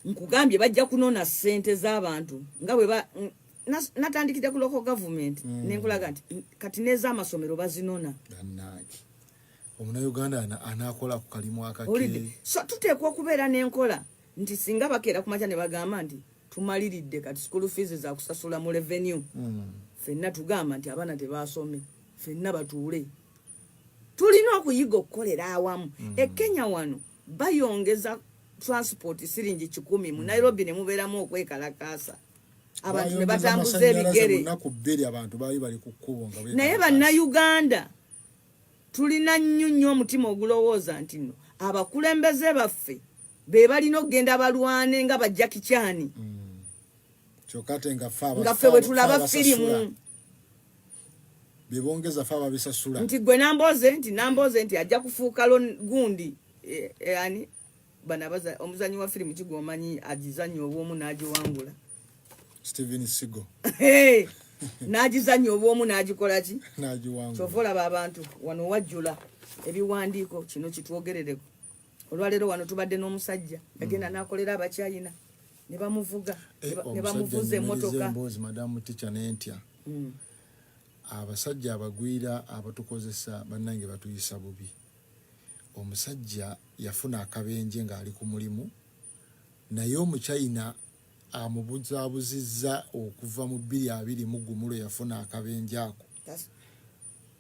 Nkugambye bajja kunona ssente z'abantu nga bwe natandikidde ku local government, nenkulaga nti kati n'ez'amasomero bazinona.
Bannange, omunauganda anaakola ku kalimu akake.
Owulidde? So tuteekwa okubeera n'enkola nti singa bakeera ku makya ne bagamba nti tumaliridde, kati school fees za kusasula mu revenue, ffenna tugamba nti abaana tebasome, ffenna batuule. Tulina okuyiga okukolera awamu. E Kenya wano bayongeza transport siringi 100, mu Nairobi ne mubeeramu okwekalakaasa, abantu ne
Bayongeza
batambuza
amasannyalaze
ebigere.
Mu nnaku 2 abantu baali bali ku kkubo nga
Naye
beekalakaasa.
bannayuganda tulina nnyo nnyo omutima ogulowooza nti nno abakulembeze baffe be balina okugenda balwane nga bajja kikyani.
Kyokka ate nga ffe
Nga ffe bwe tulaba
abasasula.
firimu.
Bye bongeza ffe ababisasula.
Nti gwe Namboze, nti Namboze nti ajja kufuuka gundi, ani bano omuzanyi wa firimu kigwomanyi agizanya obwomu n'agiwangula?
Steven Seagal.
Hey, n'agizanya obwomu n'agikola ki?
N'agiwangula.
Kyova olaba abantu wano wajjula ebiwandiiko. Kino kitwogerereko. Olwaleero wano tubadde n'omusajja yagenda n'akolera abakyayina ne bamuvuga,
Eh,
ne
omusajja
bamuvuza
nnyumiriza
emmotoka.
Emboozi, madamu tica, nentya. Abasajja abagwira abatukozesa, bannange, batuyisa bubi. Omusajja yafuna akabenje ng'ali ku mulimu, naye omuchina amubuzaabuzizza okuva mu 2021 lwe yafuna akabenje ako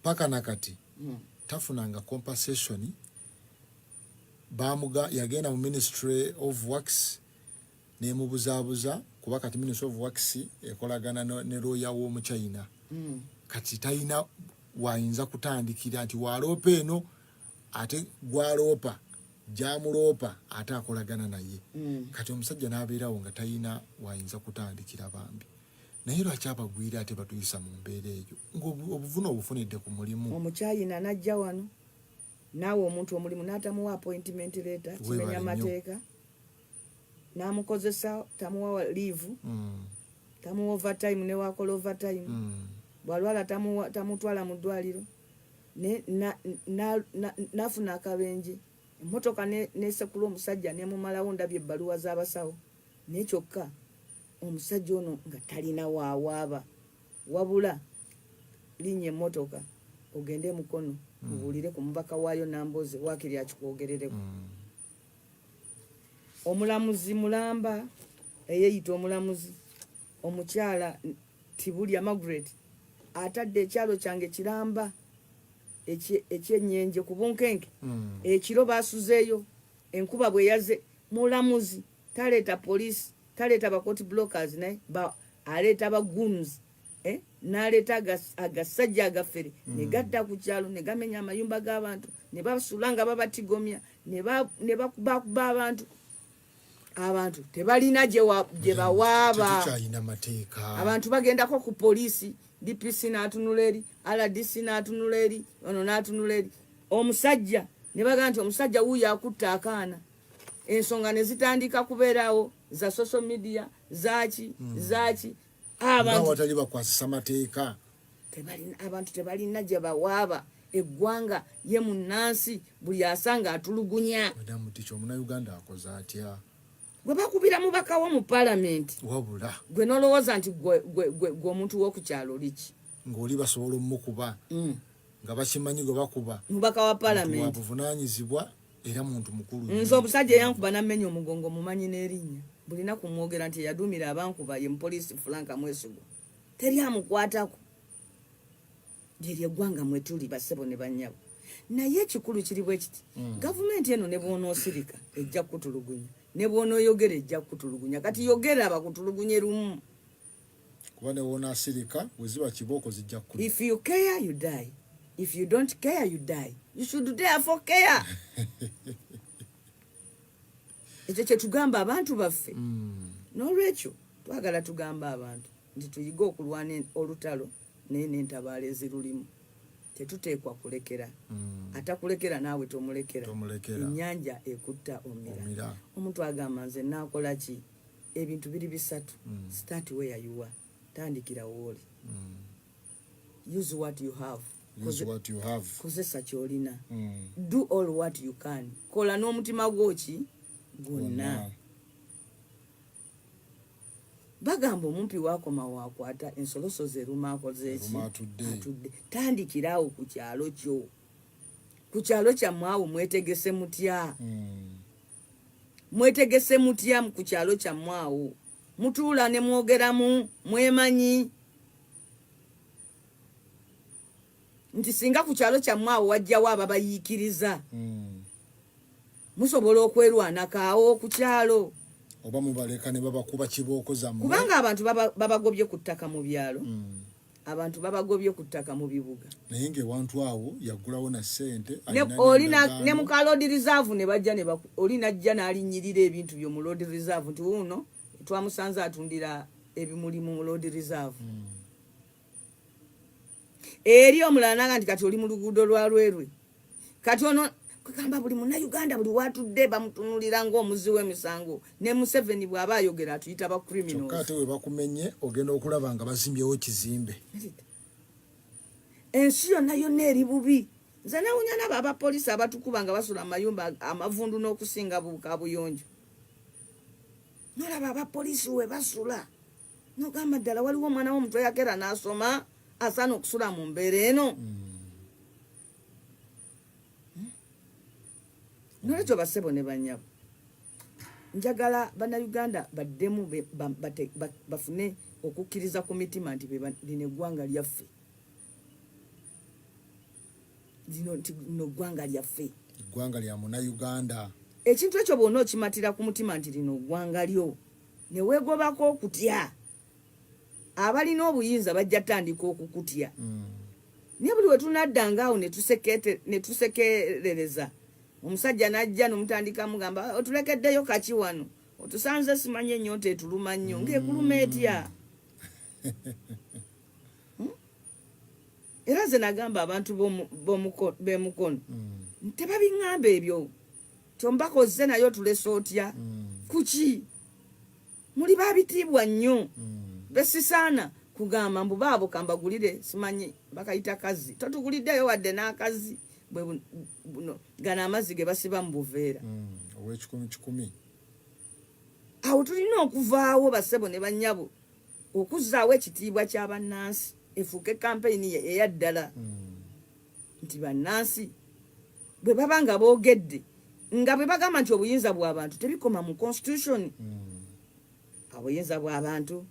paka nakati tafunanga compensation. Bamuga yagenda mu Ministry of Works nemubuzaabuza, kuba kati Ministry of Works ekolagana ne lawyer w'omuchina. Kati talina wayinza kutandikira nti waloopa eno, ate gwaloopa gyamuloopa ate akolagana naye. Kati omusajja n'abeerawo nga talina wayinza kutandikira bambi. Naye lwaki abagwira ate batuyisa mu mbeera eyo ng'obuvune obufunidde ku mulimu?
Omukyayina n'ajja wano naawe omuntu omulimu n'atamuwa appointment letter,
Weebale
kimenya
nnyo.
mateeka. N'amukozesa, tamuwa leave, tamuwa overtime, newakola overtime, bwalwala tamutwala mu ddwaliro. N'afuna akabenje, emmotoka nesekula omusajja nemumalawo. Ndabye ebbaluwa z'abasawo, naye kyokka omusajja ono nga talina waawaaba wabula linnya emmotoka ogende Mukono, mubuulire ku mubaka waayo Namboze, waakiri akikwogerereko. Omulamuzi mulamba eyeyita omulamuzi omukyala Tibulya Margaret atadde ekyalo kyange kiramba ekyenyenje ku bunkenke. Ekiro basuzeeyo, enkuba bwe yaze, mulamuzi taleeta poliisi, taleeta ba court blockers, naye aleeta ba goons, eh? N'aleeta agasajja agafere ne gadda ku kyalo ne gamenya amayumba g'abantu ne basula nga babatigomya ne bakubakuba abantu. Abantu tebalina gye bawaaba.
Tetukyalina mateeka.
Abantu bagendako ku poliisi, DPC n'atunula eri, RDC n'atunula eri, ono n'atunula eri, omusajja ne bagamba nti omusajja wuuyo akutta akaana. Ensonga ne zitandika kubeerawo za social media, zaaki zaaki.
Abantu
abantu
watali bakwasisa mateeka.
Tebalina, abantu tebalina gye bawaaba. Eggwanga ye munnansi buli asanga atulugunya.
Madamu Ticha, omunauganda akoze atya?
Gwe bakubira mubaka wo mu paalamenti.
Wabula.
Gwe nolowooza nti gwe omuntu w'oku kyalo liki?
Ng'oli basobola omukuba nga bakimanyi gwe bakuba.
Mubaka wa paalamenti.
Wabuvunanyizibwa era muntu mukulu.
Nze omusajja eyankuba nammenya omugongo mumanyi n'erinnya, bulina kumwogera nti eyaduumira abankuba ye mupoliisi Frank Mwesigwa, teri amukwatako. Lyeryo eggwanga mwe tuli, basebo ne bannyabo. Naye ekikulu kiri bwe kiti: gavumenti eno ne bw'onoosirika ejja kukutulugunya, ne bw'onooyogera ejja kukutulugunya. Kati yogera bakutulugunye lumu.
Kuba ne wonaasirika bwe ziba kibooko zijja kkulya.
If you care, you die. If you don't care, you die. You should therefore care. Ekyo kyetugamba abantu baffe. N'olwekyo twagala tugamba abantu nti tuyige okulwana olutalo, naye n'entabaalo ezirulimu tetuteekwa kulekera. Atakulekera naawe tomulekera.
Tomulekera.
Ennyanja ekutta omira.
Omira.
Omuntu agamba, nze naakola ki? Ebintu biri bisatu. Start where you are, tandikira wooli. Use what you have.
Use what you have.
Kozesa kyolina. Do all what you can, kola n'omutima gwoki gwonna.
Gwonna.
Bagamba omumpi wakoma wakwata ensolosozi eruma akoze eki?
Eruma atudde.
Atudde. Tandikiraawo ku kyalo kyo, ku kyalo kyammwe awo. Mwetegese mutya? Mwetegese mutya ku kyalo kyammwe awo? Mutuula ne mwogeramu, mwemanyi nti singa ku kyalo kyammwe awo wajjawo ababayiikiriza, musobola okwerwanako awo ku kyalo?
Oba mubaleka ne babakuba kibooko zammwe?
Kubanga abantu babagobye ku ttaka mu byalo, abantu babagobye ku ttaka mu bibuga.
Naye ng'ewantu awo yaggulawo na ssente.
Ne oli ne mu ka road reserve ne bajja ne oli najja n'alinnyirira ebintu byo mu road reserve nti wuuno twamusanze atundira ebimuli mu road reserve. Eri omulala naga nti kati oli mu luguudo lwa Lwerwe. Kati ono kugamba buli Munnayuganda buli watudde bamutunulira ng'omuzzi w'emisango. Ne Museveni bw'aba ayogera atuyita ba
Kyokka
criminals.
Ate we bakumenye, ogenda okulaba nga bazimbyewo kizimbe.
Ensi yonna yonna eri bubi. Nze newunya nabo abapoliisi abatukuba nga basula amayumba amavundu n'okusinga kabuyonjo. Nolaba abapoliisi we basula nogamba ddala waliwo omwana w'omuntu eyagera n'asoma asaana okusula mu mbeera eno. Nolwekyo basebo ne banyabo, njagala Bannayuganda baddemu bafune okukkiriza ku mitima nti lino eggwanga lyaffe, lino nti lino ggwanga lyaffe.
Eggwanga lya Munnayuganda.
Ekintu ekyo bwonna okimatira ku mutima nti lino ggwanga lyo, ne weegobako okutya, abalina obuyinza bajja tandika okukutya. Naye buli we tunaddanga awo ne tusekerereza omusajja n'ajja nomutandika mugamba, otulekeddeyo kaki wano, otusanze simanyi ennyonta etuluma nnyo, ng'ekuluma etya? Era nze nagamba abantu b'Emukono, tebabiŋŋamba ebyo kyombakoze, naye otulese otya? Kuki muli babitiibwa nnyo besisaana kugamba mbu baabo kambagulire simanyi bakayita kazi, totuguliddeyo wadde n'akazi. Bwe buno gano amazzi ge basiba mu buveera.
Ow'ekikumi kikumi.
Awo tulina okuvaawo, basebo ne bannyabo, okuzzaawo ekitiibwa ky'abannansi, efuuke kampeyini eya ddala nti bannansi bwe baba nga boogedde. Nga bwe bagamba nti obuyinza bw'abantu tebikoma mu constitution. Obuyinza bw'abantu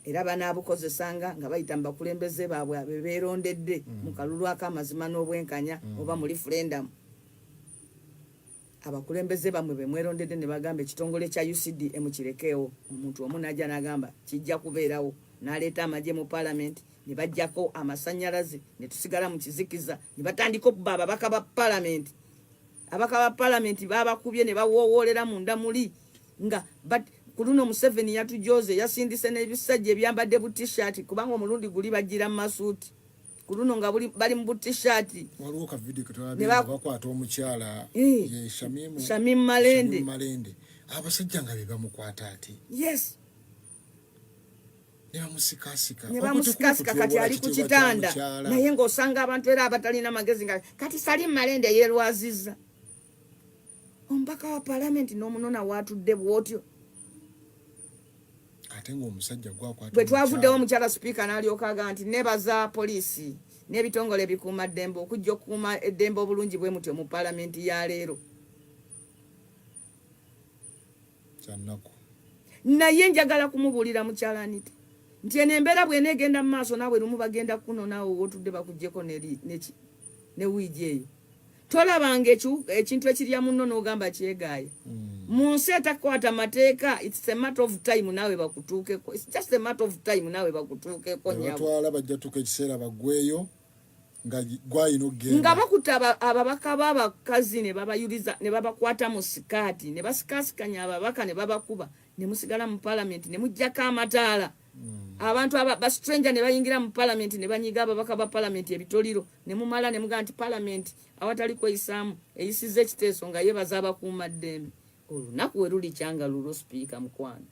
era banaabukozesanga nga bayita mu bakulembeze baabwe be beerondedde mu kalulu ak'amazima n'obwenkanya oba mu referendum. Abakulembeze bammwe be mwerondedde ne bagamba ekitongole kya UCDA mukirekeewo, omuntu omu n'ajja n'agamba kijja kubeerawo, n'aleeta amagye mu palamenti ne baggyako amasannyalaze ne tusigala mu kizikiza, ne batandika okuba ababaka ba palamenti. Ababaka ba palamenti baabakubye ne bawoowoolera munda muli nga ku luno Museveni yatujooze, yasindise n'ebisajja ebyambadde bu t-shirt, kubanga omulundi guli bajjira mu masuuti, ku luno nga bali mu bu t-shirt.
Waliwo ka video ke twalabye nga bakwata omukyala, ye Shamim,
Shamim Malende.
Shamim Malende. Abasajja nga be bamukwata ati.
Yes.
Ne bamusikasika.
Ne bamusikasika kati ali ku kitanda. Naye ng'osanga abantu era abatalina magezi nga kati Salim Malende yeerwazizza. Omubaka wa palamenti n'omunona waatudde bw'otyo.
Ate ng'omusajja gwakwata.
Bwe twavuddewo omukyala sipiika n'alyoka agamba nti nebaza poliisi n'ebitongole ebikuuma ddembe okujja okukuuma eddembe obulungi bwe mutyo mu palamenti ya leero.
Kyannaku.
Naye njagala kumubuulira mukyala Anita nti eno embeera bw'eneegenda mu maaso naawe lumu bagenda kukunonaawo w'otudde bakuggyeko ne wiigi eyo. Tolabanga ekintu ekirya munno n'ogamba kyegaaya. Mu nsi etakwata mateeka, it's a matter of time naawe bakutuukeko. It's just a matter of time naawe bakutuukeko nnyabo.
Batwala bajja tuuka ekiseera baggweeyo nga gwayina okugenda.
Nga bakutte ababaka b'abakazi ne babayuliza ne babakwata mu sikaati ne basikaasikanya ababaka ne babakuba ne musigala mu palamenti ne muggyako amataala. Abantu ba stranger ne bayingira mu palamenti ne banyiga ababaka ba palamenti ebitoliro ne mumala ne mugamba nti palamenti awatali kweyisaamu eyisizza ekiteeso nga yeebaza abakuumaddembe. Olunaku we lulikya nga lulwo sipiika mukwano.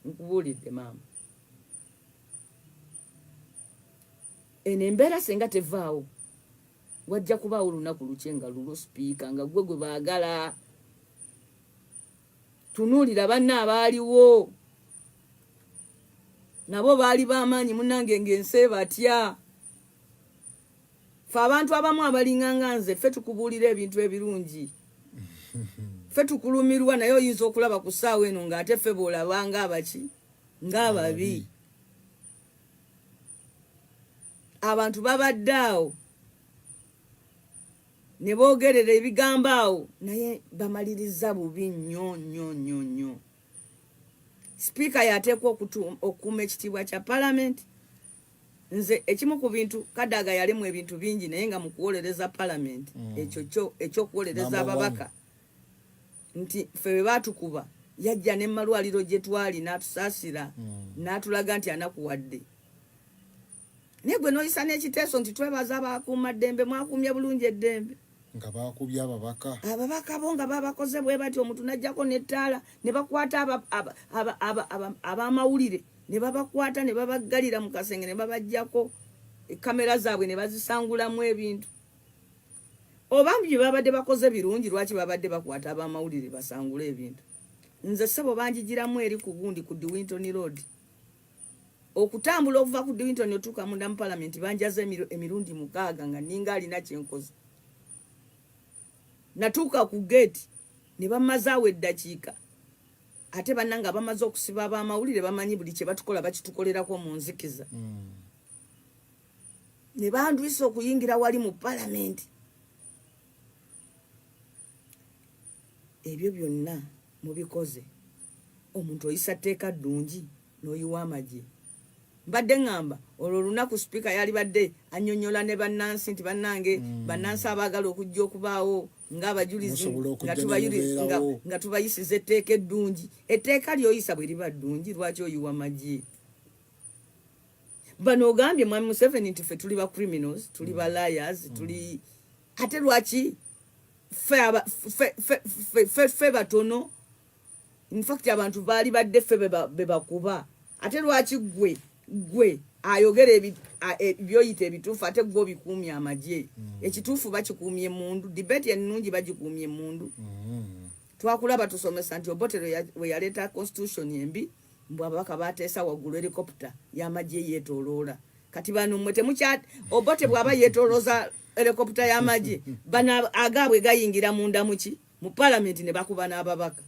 Nkubuulidde maama. Eno embeera singa tevaawo wajja kubaawo olunaku lukye nga lulwo sipiika nga gwe gwe baagala. Tunuulira banna abaaliwo nabo baali b'amaanyi munnange ng'ensi ebatya. Ffe abantu abamu abalinga nga nze ffe tukubuulira ebintu ebirungi, ffe tukulumirwa, naye oyinza okulaba ku ssaawa eno ng'ate ffe bw'olaba ng'abaki ng'ababi. Abantu babadde awo ne boogerera ebigambo awo naye bamaliriza bubi nnyo nnyo nnyo nnyo. Sipiika y'ateekwa okukuuma ekitiibwa kya palamenti. Nze ekimu ku bintu Kadaga yalimu ebintu bingi naye nga mu kuwolereza palamenti ekyo kyo ekyokuwolereza ababaka nti ffe bwe baatukuba yajja ne malwaliro gye twali n'atusaasira n'atulaga nti anakuwadde. Naye gwe n'oyisa n'ekiteeso nti twebaza abakuumaddembe, mwakuumye bulungi eddembe.
Nga baakubye ababaka.
Ababaka bo nga babakoze bwe batyo, omuntu n'ajjako n'ettaala ne bakwata ab'amawulire ne babakwata ne babaggalira mu kasenge ne babaggyako kamera zaabwe ne bazisangulamu ebintu. Oba bye babadde bakoze birungi, lwaki babadde bakwata ab'amawulire basangule ebintu? Nze ssebo banjigiramu eri ku gundi ku Dewinton Road. Okutambula okuva ku Dewinton otuuka munda mu palamenti banjaza emirundi 6 nga nninga alina kye nkoze. Natuuka ku gate ne bamazaawo eddakiika. Ate bannange abamaze okusiba ab'amawulire bamanyi buli kye batukola bakitukolerako mu nzikiza. Ne bandwisa okuyingira wali mu palamenti. Ebyo byonna mubikoze. Omuntu oyisa tteeka ddungi n'oyiwa amagye. Mbadde ŋŋamba olwo olunaku sipiika yalibadde annyonnyola ne bannansi nti bannange bannansi abaagala okujja okubaawo ng'abajulizi nga tubayisiza etteeka eddungi. Etteeka ly'oyisa bwe liba ddungi lwaki oyiwa magye? Bano ogambye Mwami Museveni nti ffe tuli ba criminals, tuli ba liars, tuli ate lwaki ffe batono? In fact abantu baali badde ffe be bakuba. Ate lwaki gwe ayogera ebyoyita ebituufu ate gwe obikuumye amagye? Ekituufu bakikuumye emmundu, debate ennungi bagikuumye emmundu. Twakulaba tusomesa nti Obote we yaleeta constitution embi mbu ababaka bateesa waggulu helicopter y'amagye yeetooloola. Kati bano mmwe temukya Obote bw'aba yeetoolooza helikopta y'amagye, bano agaabwe gayingira munda muki mu palamenti ne bakuba n'ababaka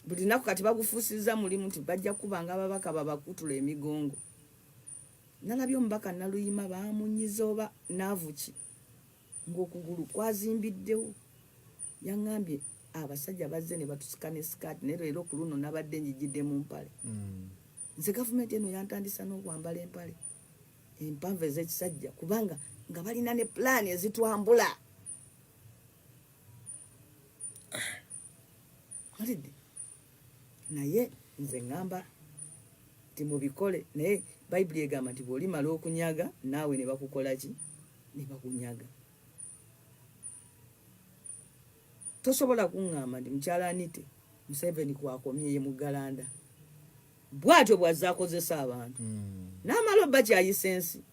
buli naku. Kati bagufuusizza mulimu nti bajja kubanga ababaka babakutula emigongo. Nalabye omubaka Naluyima bamunyiza oba naavuki ng'okugulu kwazimbiddewo. Yaŋŋambye abasajja bazze ne batusika ne sikaati, naye leero ku luno nabadde njijjidde mu mpale. Nze gavumenti eno yantandisa n'okwambala empale empanvu ez'ekisajja, kubanga nga balina ne pulaani ezitwambula. Alidde, naye nze ŋŋamba nti mubikole, naye Bayibuli egamba nti bw'olimala okunyaga naawe ne bakukola ki? Ne bakunyaga. Tosobola kuŋŋamba nti mukyala Anite Museveni kwakomye ye muggalanda bw'atyo bw'azze akozesa abantu n'amala obba kyayisa ensi.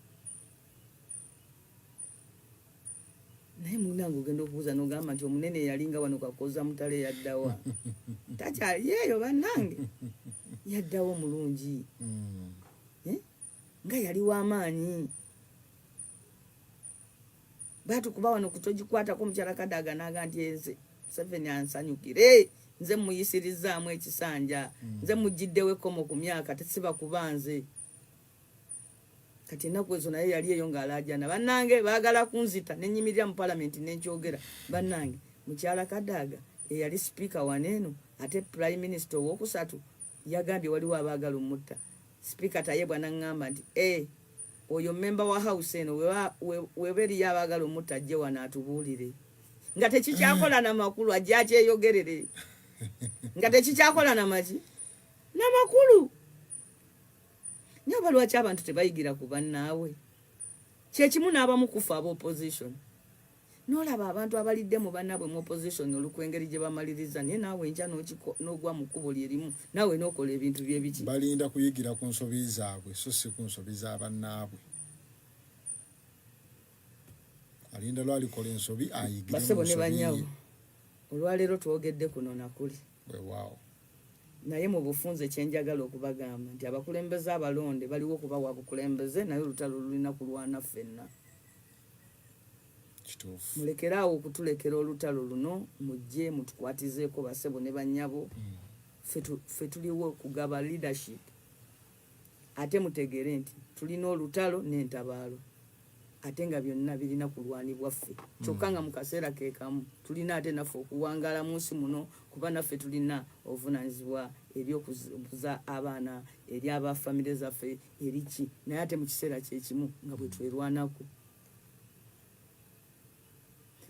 Naye munange ogenda okubuuza n'ogamba nti omunene yalinga wano Kakoza Mutale yaddawa? Takyali eyo bannange, yaddawo omulungi. Eh? Nga yali w'amaanyi, batukuba wano kutogikwatako. Omukyala Kadaga naga nti enze Museveni ansanyukire, nze muyisirizaamu ekisanja, nze mugiddewo ekkomo ku myaka, tesiba kuba nze. Kati ennaku ezo naye yali eyo ng'alaajana, bannange baagala kunzita, nenyimirira mu palamenti nenkyogera. Bannange, mukyala Kadaga eyali sipiika waneeno ate prime minister owokusatu yagambye waliwo abaagala omutta. Sipiika Tayebwa naŋŋamba nti e oyo memba wa house eno weba eriyo abaagala omutta, ajje wano atubuulire nga tekikyakola namakulu, ajje akyeyogerere nga tekikyakola namaki namakulu. Naye oba lwaki abantu tebayigira ku bannaawe? Kyekimu n'abamu kufa aba opposition, n'olaba abantu abalidde mu bannaabwe mu opposition olukwengeri gye bamaliriza, naye naawe enkya n'ogwa mu kkubo lyerimu, naawe n'okola ebintu byebiki.
Balinda kuyigira ku nsobi zaabwe so si ku nsobi za bannaabwe. Alinda lwalikola ensobi ayigire mu
Basebo ne
nsobi
bannyabo,
ye.
Olwaleero twogedde kuno nakuli,
Weewaawo.
Naye mu bufunze kyenjagala okubagamba nti abakulembeze abalonde baliwo kubawa bukulembeze, naye olutalo lulina kulwana ffenna.
Kituufu.
Mulekere awo okutulekera olutalo luno, mujje mutukwatizeeko basebo ne bannyabo. Ffe tuliwo kugaba leadership, ate mutegeere nti tulina olutalo n'entabaalo, ate nga byonna birina kulwanibwa ffe kyokka, nga mu kaseera ke kamu tulina ate naffe okuwangaala mu nsi muno, kuba naffe tulina obuvunaanyizibwa eri okuza abaana, eri abafamire zaffe, eri ki, naye ate mu kiseera kyekimu nga bwe twerwanako.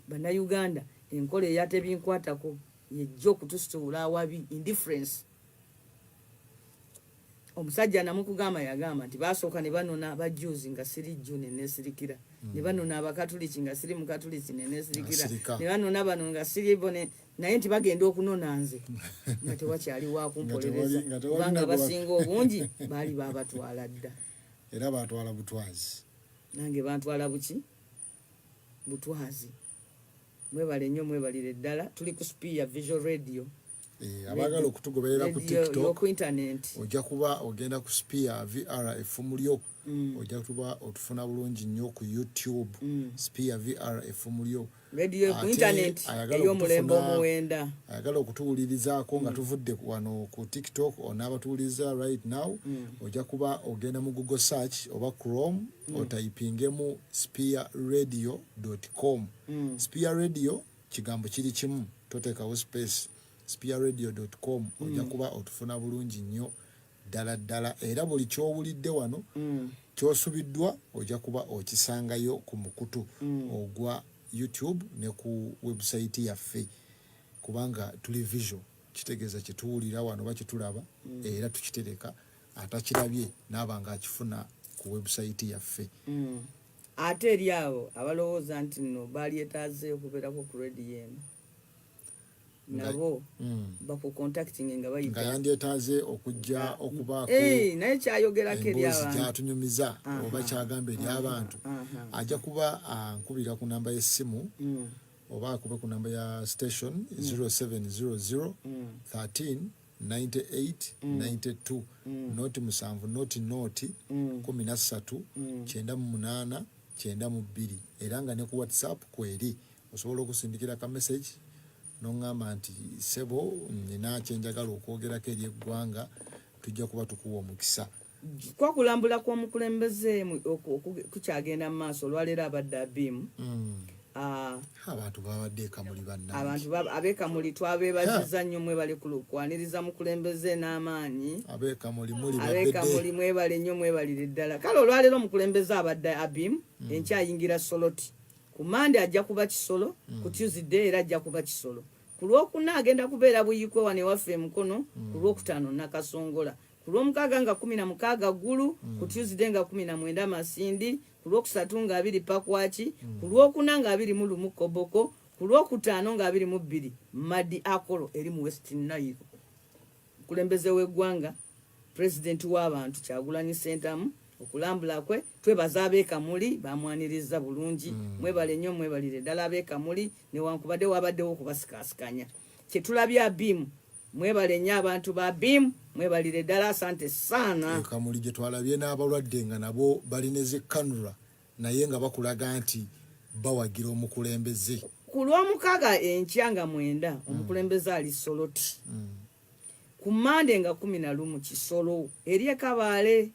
Bannayuganda, enkola eyatebinkwatako yejja okutusituula awabi, indifference. Omusajja namukugamba, yagamba nti basooka ne banona abajuzi nga siri Jew nenesirikira, ne banona abakatuliki nga siri mukatuliki nenesirikira,
Nasirika.
ne banona bano nga siri bo naye nti bagenda okunona nze nga tewakyali wakumpolereza,
Nga tewali
kubanga
nagwa-
abasinga obungi baali babatwala dda.
Era batwala butwazi.
Nange bantwala buki? Butwazi. Mwebale nnyo, mwebalire ddala. Tuli ku Spear Visual Radio.
Eh, abaagala okutugoberera ku
Radio
TikTok,
y'oku internet.
Ojja kuba ogenda ku Spear VR effumu lyo, ojja kuba otufuna bulungi nnyo ku YouTube, Spear VR effumu lyo.
Radio ku
Ate
internet
ayagala
ey'omulembe omuwenda.
Ayagala okutuwulirizaako nga tuvudde wano ku TikTok, onaaba tuwuliriza right now, ojja kuba ogenda mu Google search oba Chrome, otayipingemu spearradio.com. Spear Radio kigambo kiri kimu, toteekawo space, spearradio.com. Ojja kuba otufuna bulungi nnyo ddala ddala, era buli kyowulidde wano kyosubiddwa ojja kuba okisangayo ku mukutu ogwa YouTube ne ku website yaffe, kubanga tuli visual, kitegeeza kyetuwulira wano oba kyetulaba era tukitereka, atakirabye naaba nga akifuna ku website yaffe.
Ate eri abo abalowooza nti nno balyetaaze okubeerako ku rediyo eno, nabo bakucontacting nga
nga
bayita.
Yandyetaaze okujja okubaako
Eh, naye kyayogerako eri
emboozi
abantu
gyatunyumiza oba kyagamba eri abantu, ajja kuba ankubira ku namba y'essimu oba akube ku namba ya station 0700 13. 98 92 noti 7 noti noti 13 98 92. Era nga ne ku WhatsApp kweri, osobola okusindikira ka message noŋŋamba nti, "Sebo, nina kyenjagala okwogerako eri eggwanga." Tujja kuba tukuwa omukisa.
Kwakulambula kw'omukulembeze kukyagenda mu maaso. Olwaleero abadde Abimu. Ah,
Abantu babadde ekamuli, bannange.
Abantu ab'ekamuli twabeebaziza nnyo, mwebale kwaniriza mukulembeze n'amaanyi.
Abekamuli muli
Ab'ekamuli
babedde.
mwebale nnyo, mwebalire ddala. Kale olwaleero omukulembeze abadde Abim, enkya ayingira Soloti, ku Mande ajja kuba Kisolo, ku Tuesday era ajja kuba Kisolo, ku Lwokuna agenda kubeera Buyikwe wano ewaffe Emukono, ku Lwokutaano Nakasongola, ku Lwomukaaga nga 16 Ggulu, ku Tuesday nga 19 Masindi, ku Lwokusatu nga 20 Pakwaki, ku Lwokuna nga 21 Koboko, ku Lwokutaano nga 22 Madi Akolo eri mu West Nile. Omukulembeze w'eggwanga, pulezidenti w'abantu, Kyagulanyi Sentamu, okulambula kwe twebaza ab'ekamuli bamwaniriza bulungi. Mwebale nnyo, mwebalire ddala ab'ekamuli, newankubadde wabaddewo okubasikaasikanya kyetulabye Abimu. Mwebale nnyo abantu ba Abimu, mwebalire ddala, asante saana.
Ekamuli gye twalabye n'abalwadde nga nabo balina zikanula, naye nga bakulaga nti bawagira omukulembeze.
Ku Lwomukaaga enkya nga 9 omukulembeze ali Soloti, ku Mande nga 11 Kisolo eri Ekabaale,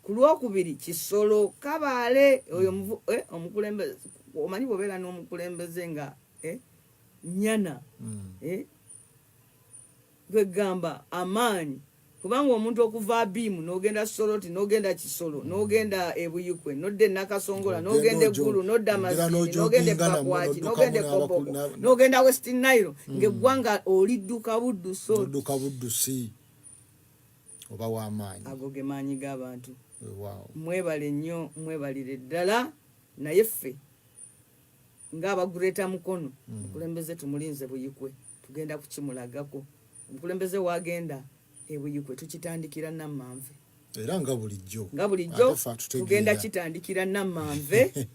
ku Lwokubiri Kisolo Kabaale. Oyo omukulembeze, omanyi bwobeera n'omukulembeze nga nyana, kwegamba amaanyi, kubanga omuntu okuva Abimu n'ogenda Soloti, n'ogenda Kisolo, n'ogenda Ebuyikwe, n'odda Enakasongola, n'ogenda Eggulu, n'odda Masindi, n'ogenda Epakwaki, n'ogenda Ekoboko, n'ogenda West Nile, ng'eggwanga olidduka budduso.
Odduka buddusi, oba w'amaanyi.
Ago ge maanyi g'abantu.
Weewaawo.
Mwebale nnyo, mwebalire ddala. Naye ffe ng'abagureta Mukono, omukulembeze tumulinze Buyikwe, tugenda kukimulagako. Omukulembeze wagenda Ebuyikwe, tukitandikira Nammanve.
Era nga bulijjo.
Nga bulijjo.
Ate ffe atutegeera.
Tugenda kitandikira Nammanve.